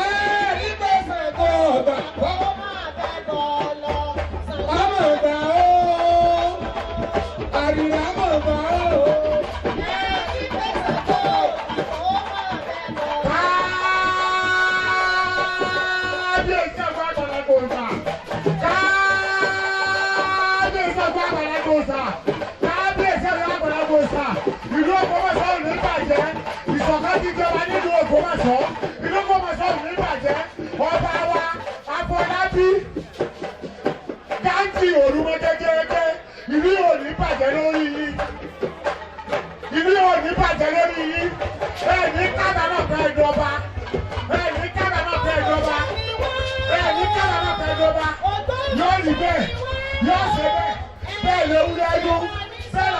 Ẹni pé Ṣàngó àgbà kọ́ mọ̀ gbà ó! Àrìrà mọ̀ gbà ó! Kábíyèsí àgbà àgbàlagbà òòṣà. Kábíyèsí àgbà àgbàlagbà òòṣà. Kábíyèsí àgbà àgbàlagbà òòṣà. Ìlú Ògbómọ̀ṣọ́ ò ní bàjẹ́. Ìṣọ̀kan ti jọba nílùú Ògbómọ̀ṣọ́. Ìlú Ògbómọ̀ṣọ́ ò ní bàjẹ́. Ọba wa Afọlábí Gáǹtì Òrùmọ̀jẹ́jẹ́jẹ́. Ìlú ò ní bàjẹ́ lórí yín. Ìlú ò ní bàjẹ́ lórí yín. Ẹ ní kábàámọ̀ pé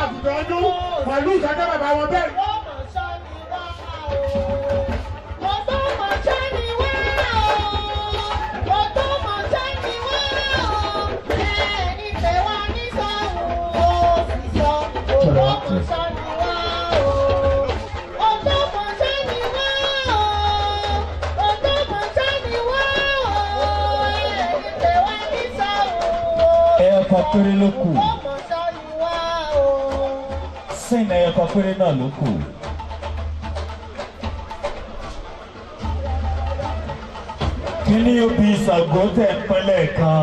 àgùntàn ọdún pẹ̀lú ìtọ́jú bàbá wọn bẹ́ẹ̀. Ẹyọkan péré ló kù. Sin ẹyọkan péré náà ló kù. Kíní obì Ṣàngó tẹ̀ ń pín lẹ́ẹ̀kan.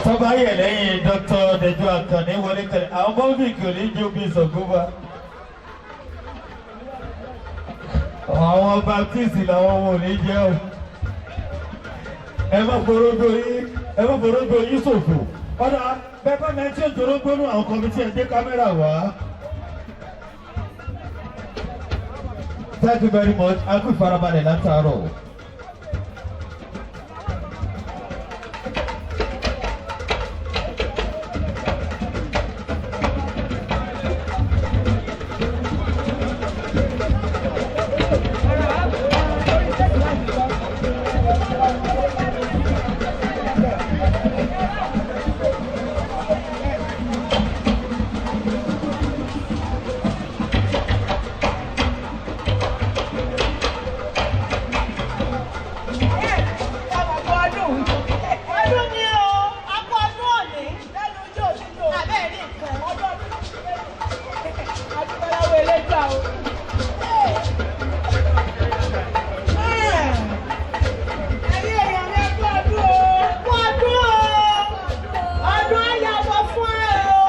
Tọ́ba yẹ̀ lẹ́yìn Dr. Dẹ̀jọ́ Àkànní wọlé tẹ̀lé. Àwọn bọ́ọ̀bì kò ní jẹ́ obì Ṣàngó bá. Àwọn Baptist làwọn wò ní jẹ́ o. Ẹ má forógbó yín, ẹ má forógbó yín ṣòfò. Ọ̀dà bẹ́ẹ̀ bá mẹ́tí òjòrógbó nù àwọn kọ́mítì ẹ̀ gbé kámẹ́rà wá. Thank you very much. A kú ìfarabalẹ̀ látàárọ̀. Ọdún ni o, a kú ọdún òní lẹ́nu ojú òṣìṣẹ́ abẹ́ rí nǹkan ọdún ọdún. Adúgbòláwọ̀ eléjà o. Ẹ̀yin èèyàn mi, ẹ kú ọdún o. Kú ọdún o. Ọdún ayàbọ̀ fún ẹ o.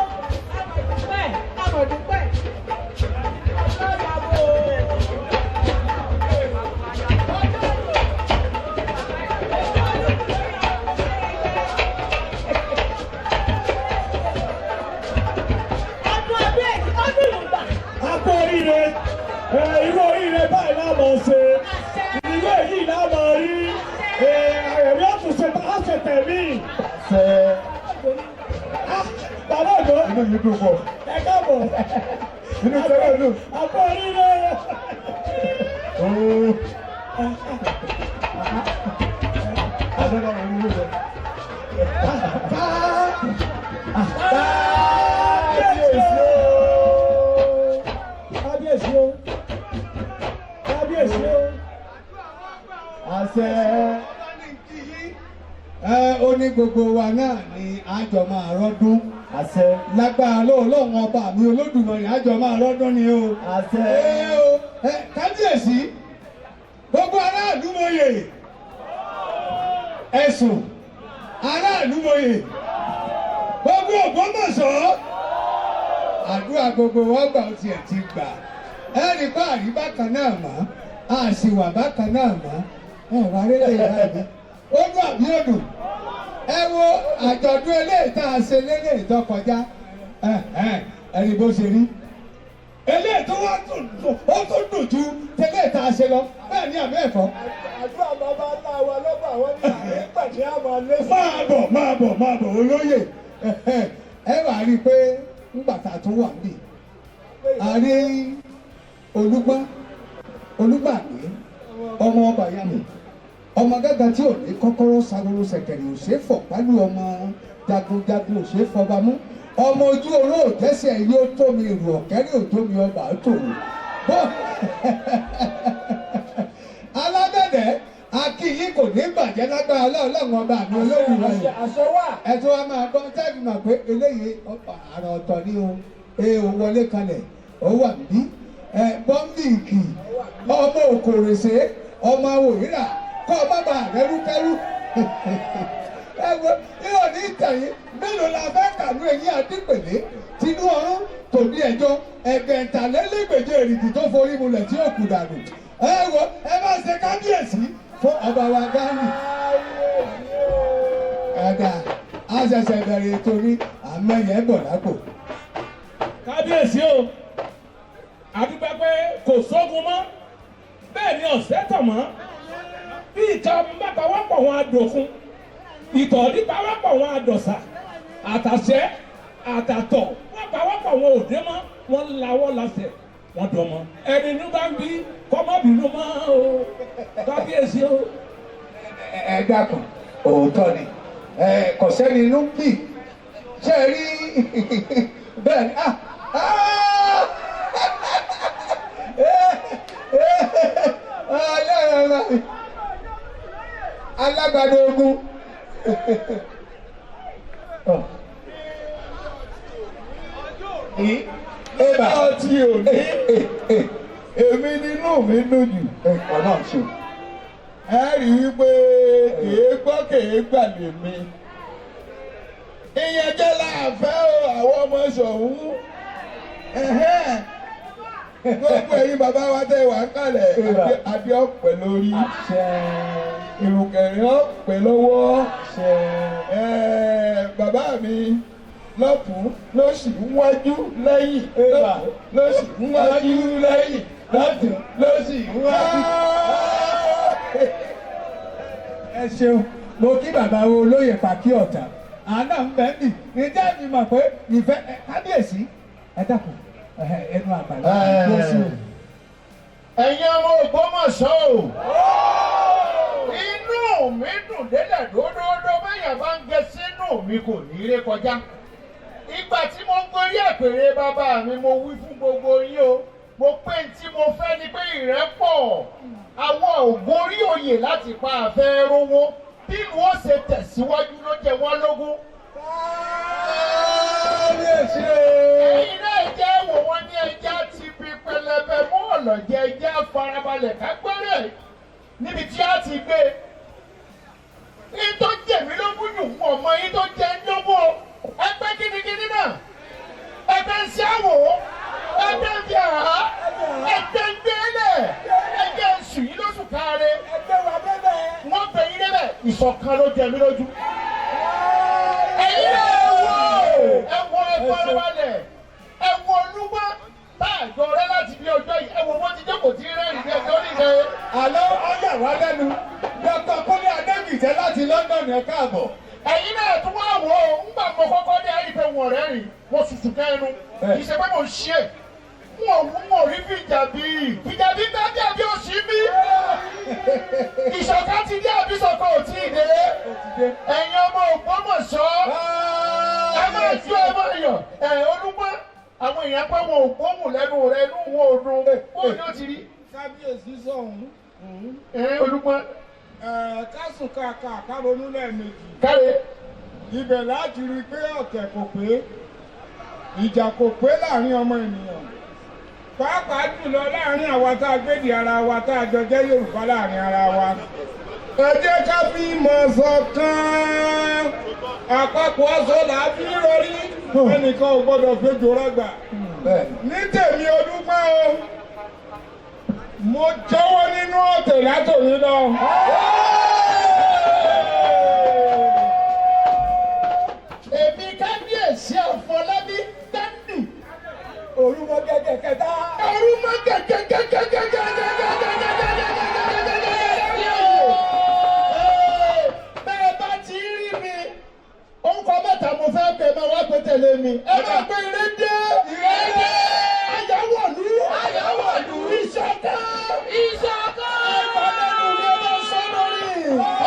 Àmọ̀dúpẹ́, àmọ̀dúpẹ́. Ọdún ayàbọ̀ o. Ọdún ọdún èyí, ọdún ìgbà. A kú oríire, ẹ, irú oríire báyìí náà mọ̀ ṣe, irú èyí náà mọ̀ rí, ẹ, ẹ̀rí ọ̀túnṣe bá ṣe tẹ̀mí. Ṣé Bàbá òjò, inú yìí dùn pọ̀? Ẹ káàbọ̀. Inú tẹ́lẹ̀ dùn. A kú oríire. Ooo. Adé bá wọn wúlò rẹ̀. Kábíyèsí o. Kábíyèsí o. Kábíyèsí o. Àṣẹ. Ẹ ó ní gbogbo wa náà ni àjọ máa rọ́dún. Àṣẹ. Lágbára lóòlóhùn ọba mi Olódùmarè, àjọ máa rọ́dún ni o. Àṣẹ. Ẹ o, ẹ kábíyèsí, gbogbo aráàlú mòye, ẹ̀sùn aráàlú mòye, gbogbo Ògbómọ̀ṣọ́, àdúrà gbogbo wa gbà, ó tiẹ̀ ti gbà. Ẹ rí pa àrí bákan náà mọ́, a sì wà bákan náà mọ́. Ẹ wà rélé ìlà mi, ó dùn àbí ó dùn? Ẹ wo àjọ̀dún eléyìí tá a ṣe lélẹ́yìí tó kọjá, ẹni bó ṣe rí eléyìí tó wá dùn, ó tún dùn ju tẹ́lẹ̀ tá a ṣe lọ. Bẹ́ẹ̀ ni àbẹ́ ẹ̀fọ́. Àdúrà bàbá ńlá wa lọ́gbà wọn ní àárín pàdé àmọ́ lẹ́sìn. Máa bọ̀, máa bọ̀, máa bọ̀, olóyè. Ẹ wàá rí i pé ńgbà tá a tún wà níbí, a rí Olúgbọ́n Olúgbàgbé, ọmọ ọba yàmù, ọmọ gángan tí ò ní kọ́kọ́rọ́, sagoro sẹ̀kẹ̀rì ò ṣeé fọ̀ pálú, ọmọ jagunjagun ò ṣeé fọba mú, ọmọ ojú oró òjẹ́sẹ̀ yóò tó mi rù ọ̀kẹ́rẹ́ òjò mi ọba tó wù bó alábẹ̀dẹ̀ akíyí kò ní bàjẹ́ lágbára Ọlọ́run ọba mi Olódùmarè. Àṣẹ wà. Ẹ tó wá máa gbọ́ tẹ́ẹ̀fì mọ̀ pé eléyìí àrà ọ̀tọ̀ ni o. Ẹ ò wọlé kalẹ̀, ó wà níbí ẹ bọ́m̀bìkì, ọmọ òkòrèsè, ọmọ òwúrà kọ́ ọ má bàa rẹ́rúkẹ́rú. Ẹ wo yóò ní ìtẹ̀yìn mélòó la fẹ́ kànú eyín adípèlé tinú ọrún tòní ẹjọ́ ẹgbẹ̀ntàlélẹ́gbèje èrìgì tó forí mulẹ̀ tí ó kù dànù. Ẹ wo, ẹ má ṣe kábíyèsí fún ọba wa Gani. Ẹ̀dà a ṣẹ̀ṣẹ̀ bẹ̀rẹ̀ ètò ní àmẹ́yẹ bọ̀ lápò. Kábíyèsí o, àdúgbò pé kò sógun mọ́, bẹ́ẹ̀ ni ọ̀sẹ̀ tọ̀ mọ́. Bí ìka bá pawọ́pọ̀ wọn adòkun, ìtọ̀ nípa wọ́pọ̀ wọn adọ̀sà. Àtàṣẹ àtàtọ̀ wọ́n pa wọ́pọ̀ wọn ò dé mọ́, wọ́n lawọ́ lasẹ̀ wọ́n dọ̀ mọ́. Ẹni inú bá ń bí kọ́mọ́bìnú mọ́ o, kábíyèsí o. Ẹ dákun, òótọ́ ni kò sẹ́ni inú bì ṣe é rí bẹ́ẹ̀ ni alágbàdo ogun. Ọjọ́ tí ò ní èmi nínú mi dùn jù. Ẹ rí i pé kèé gbọ́ kèé gbà lèmi. Ìyẹn jẹ́ láàfẹ́ o, àwọn ọmọ Ṣọ̀ún. Gbogbo ẹ̀yin bàbá wa tẹ́ wà ń kalẹ̀, adé ọ̀pẹ lórí, ìrùkẹ̀rẹ̀ ọ̀pẹ lọ́wọ́. Bàbá mi lọ́tún lósì ń wájú lẹ́yìn, lọ́tún lósì ń wájú lẹ́yìn, lọ́tún lósì ń wájú. Ẹ ṣeun, mo kí bàbá wo olóyè Pàkí Ọ̀tà àná ń bẹ́ẹ̀ bì ní jẹ́ mi mọ̀ pé ìfẹ́ kábíyèsí ẹ dákun ẹnu àgbàlá ló sí o. Ẹ̀yin ọmọ Ògbómọ̀ṣọ́ o, inú mi dùn délẹ̀ dódódó, bẹ́yàn bá ń gẹ sínú mi kò ní í ré kọjá. Ìgbà tí mo ń gorí àpèrè bàbá mi, mo wí fún gbogbo yín o, mo pé n tí mo fẹ́ ni pé ìrẹ́pọ̀ àwọn ògorí oyè láti pa àfẹ́ rówó bí ìlú ó ṣe tẹ̀síwájú ló jẹ wọ́n lógún. Ẹ̀yin náà jẹ́ wò wọ́n ní ẹja ti fi pẹlẹbẹ mú ọ̀lọ́jẹ, ẹja farabalẹ̀ ká gbọ́rẹ̀ níbi tí a ti gbé. Yín tó jẹ̀ mí lógún jù ń ọmọ yín tó jẹ́ ń lógún o. Ẹgbẹ́ gidigidi náà, ẹgbẹ́ ń ṣáwò, ẹgbẹ́ ń fi àhá, ẹgbẹ́ ń gbélé, ẹgbẹ́ ń sùn yín lóṣù káre. Wọ́n bẹ yín débẹ̀, ìṣọ̀kan ló jẹ mí lójú. Ẹ̀yin náà wò ẹ wo ẹ farabalẹ̀, ẹ wo Olúgbọ́ tá àjọ rẹ láti bí ọjọ́ yìí, ẹ wo wọ́n ti jókòó tí rẹ́rìn bí ẹjọ́ nílẹ̀. Àlọ́ ọ̀yà wá lẹ́nu, Dr. Kúnlé Adégbìtẹ́ láti London, ẹ káàbọ̀. Ẹ̀yin náà tún wá wò ó, ńgbà mo kọ́kọ́ dé ayé pé wọn rẹ́rìn, mo sùsù kẹ́nu, kì í ṣe pé mo ń ṣe é. N ò rí fìjàbí, fìjàbí bẹ́ẹ̀ bí àbí òsì bí. Ìṣọ̀kan ti dé àbí ìṣọ̀kan ò tí ì dé. Ẹ̀yin ọmọ Ògbómọ̀ṣọ́, ẹ máa jó ẹ máa yọ̀. Ẹ̀ Olúgbọ́n, àwọn èèyàn pé wọn ò gbóhùn lẹ́nu rẹ, inú wọn ò dùn. Bóun ni ó ti rí? Kábíyèsí sọ̀hún. Ẹ Olúgbọ́n. Kásùn kàkà káronú lẹ́ẹ̀mejì. Káre. Ibẹ̀ láti rí i pé ọ̀tẹ̀ kò pé, ìjà kò pé láàrin ọmọ ènìyàn. Pàápàá jùlọ láàrin àwa tá a gbédè ara wa tá a jọ jẹ́ Yorùbá láàrin ara wa. Ẹ jẹ́ ká fi ìmọ̀ ṣọ̀kan. Àpapọ̀ aṣọ là á fi rọrí. Ẹnìkan ò gbọ́dọ̀ fejò rọgbà. Ní tèmi Olúgbọ́n o, mo jẹ́wọ́ nínú ọ̀tẹ̀ látòní lọ. Èmi kábíyèsí Àfọlábí Dánì. Orúmọ gẹ́gẹ́ kẹta. Orúmọ gẹ́gẹ́ gẹ́gẹ́ gẹ́gẹ́ gẹ́gẹ́. Bẹ́ẹ̀ bá ti rí mi, orúkọ mẹ́ta mo fẹ́ pè máa wá pé tẹ̀lé mi. Ẹ máa pé ire dé. Ire dé. Ayáwọ̀lú. Ayáwọ̀lú. Ìṣọ̀kan. Ìṣọ̀kan. Ẹ̀fọ́ lẹ́nu mi ẹ máa sọ lórí.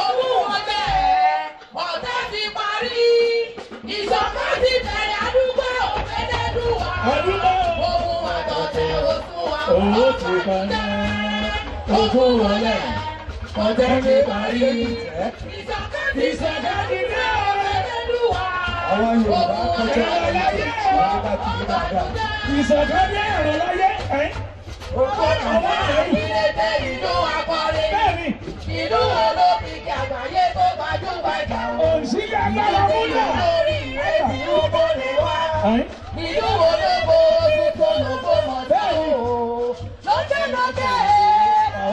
Owó wọlé ọ̀tẹ̀ ti parí. Ìṣọ̀kan ti bẹ̀rẹ̀ àdúgbò òfẹ́lẹ́dùwà. Àdúgbò. Ohun àtọ̀tẹ̀ òsùn wa. Owó ti parí. Ogún wọlé ọ̀tẹ̀ ti parí. Ìṣọ̀kan ti bẹ̀rẹ̀ òfẹ́lẹ́dùwà. Àwọn Yorùbá kọjá láyé wọ́n bá ti yí dáadáa. Ìṣọ̀kan dé ẹ̀rọ láyé ẹ̀. Àwọn ìrètè ìlú akọrin. Bẹ́ẹ̀ni. Ìlú olókìkí àgbáyé tó gbajúgbajà. Òǹsí agbára múlẹ̀. Lórí ìrètí owó ni wá. Ìlú ológo tuntun lógo mọ̀ tó. Lókè lókè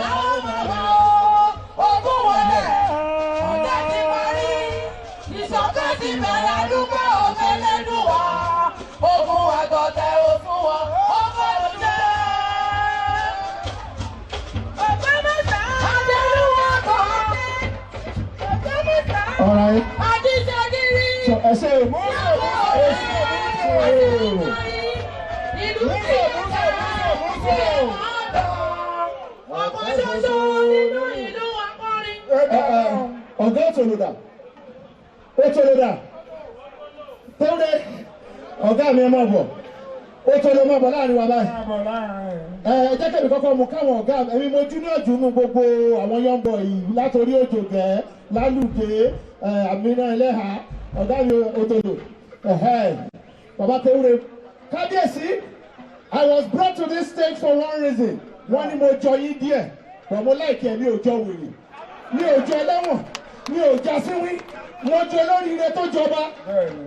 làwọn bàbá o. Ogún wọlé ọ̀tẹ̀ ti parí. Ìṣọ̀kan ti bẹ̀rẹ̀ àdúgbò òfẹ́lẹ́dùwà. Ogun àgọ̀tẹ̀ òsùn wọn. Ó fọ́ọ̀rọ̀ jẹ́. All right. Àjíṣẹ́gírí. So ẹ ṣe Yàwó Ìlú tí ó dá tí ó dọ̀. Ọ̀kan ṣoṣo nínú ìlú akọrin. Ọ̀gá òtòlódà òtòlódà tẹ́wọ́dẹ́ ọ̀gá mi ẹ máa bọ̀ òtòló máa bọ̀ láàrin wa báyìí. Ẹ jẹ́ kẹ́mi kọ́kọ́ mú káwọn ọ̀gá ẹ̀mí mo junior jù nú gbogbo àwọn young boy yìí látòrí òjògẹ́ lálùdé àmínà ẹlẹ́hà ọ̀gá mi òtòló bàbá tẹ́wọ́dẹ́ kábíyèsí. I was brought to this stage for one reason. Wọ́n ní mo jọ yín díẹ̀, but mo láìkí ẹ̀ mi ò jọ wèrè, mi ò jọ ẹlẹ́wọ̀n, mi ò já síwín, mo jọ olóríire tó jọba.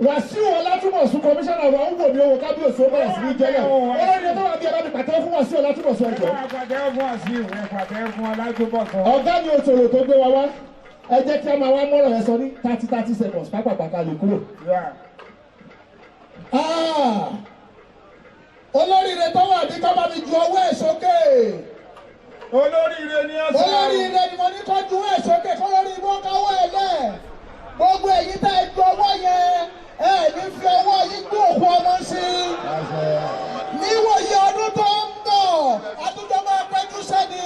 Wàsíù Ọlátúnbọ̀sún kọmíṣánná wa ń wò mí owó kábíyèsí ó bẹ̀rẹ̀ sí ní jẹ́lẹ̀. Olóríire tó wà bí ẹ bá mi pàtẹ́wọ́ fún Wàsíù Ọlátúnbọ̀sún ẹ̀jọ̀. Ọ̀gá mi òṣòro tó gbé wa wá, ẹ jẹ́ kí a máa wá mọ́rọ̀ ẹ sọ ní 30 seconds pápápá ká lè kúrò. Olóríire tó wà ní kọ́ bá mi ju ọwọ́ ẹ̀ sókè. Olóríire ni ẹ sọ. Olóríire ni mo ní kó ju ọwọ́ ẹ̀ sókè kó lórí ibú káwọ́ ẹ̀ lẹ̀. Gbogbo èyí tá ẹ ju ọwọ́ yẹn, ẹ ní fi ọwọ́ yín gbé òkú ọmọ sí. Níwòye ọdún tó ń bọ̀, àtúntò máa péjú sẹ́ni.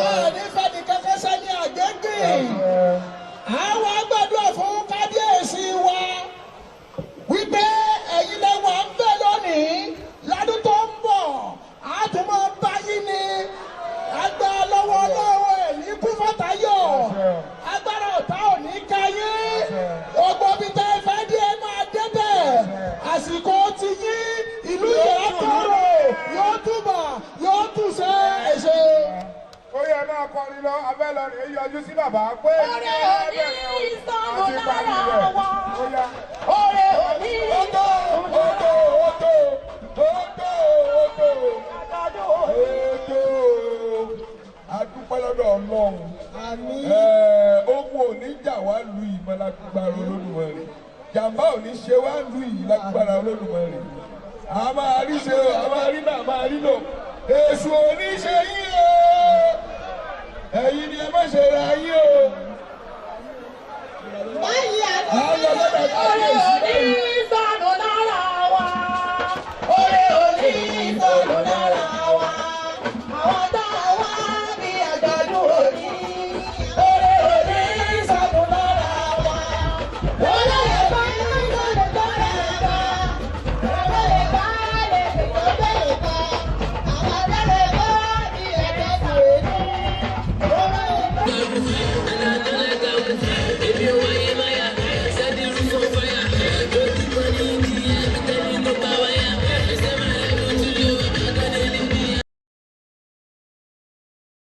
Ẹ ní fẹ́ni kankan sẹ́ni àgbégbè. Àwọn agbàdúrà fún kábíyèsí wa wípé ẹ̀yin lẹ wà ń bẹ̀ lónìí. Lọ́dún tó ń bọ̀ a tún máa bá yín ni agbára lọ́wọ́ lọ́wọ́ ẹ̀ ní kú fàtàyọ̀ agbára ọ̀tá ò ní ká yín gbogbo bí tẹ́ ẹ fẹ́ dé ẹ máa débẹ̀ àsìkò ti yín ìlú yóò tòrò yóò túbà yóò túnṣe ẹ̀ṣẹ̀. Ó yẹ máa kọrin lọ abẹ́ lọ rèé yọjú sí bàbá pé. Ọ̀rẹ́ òní ìsọ̀rọ̀ lára wa. Ọ̀rẹ́ òní ìsọ̀rọ̀ lára wa. Adúpẹ́ lọ́dọ̀ Ọlọ́run. Ogun ò ní jà wá lu ìmọ̀ lágbára Olódùmarè. Jàmbá ò ní ṣe wá lu ìyí lágbára Olódùmarè. A máa rí ṣe o, a máa rí náà, a máa rí lò. Èṣù ò ní ṣe yín o. Ẹ̀yin ni ẹ má ṣe ra yín o. Báyìí àná ọ̀rẹ́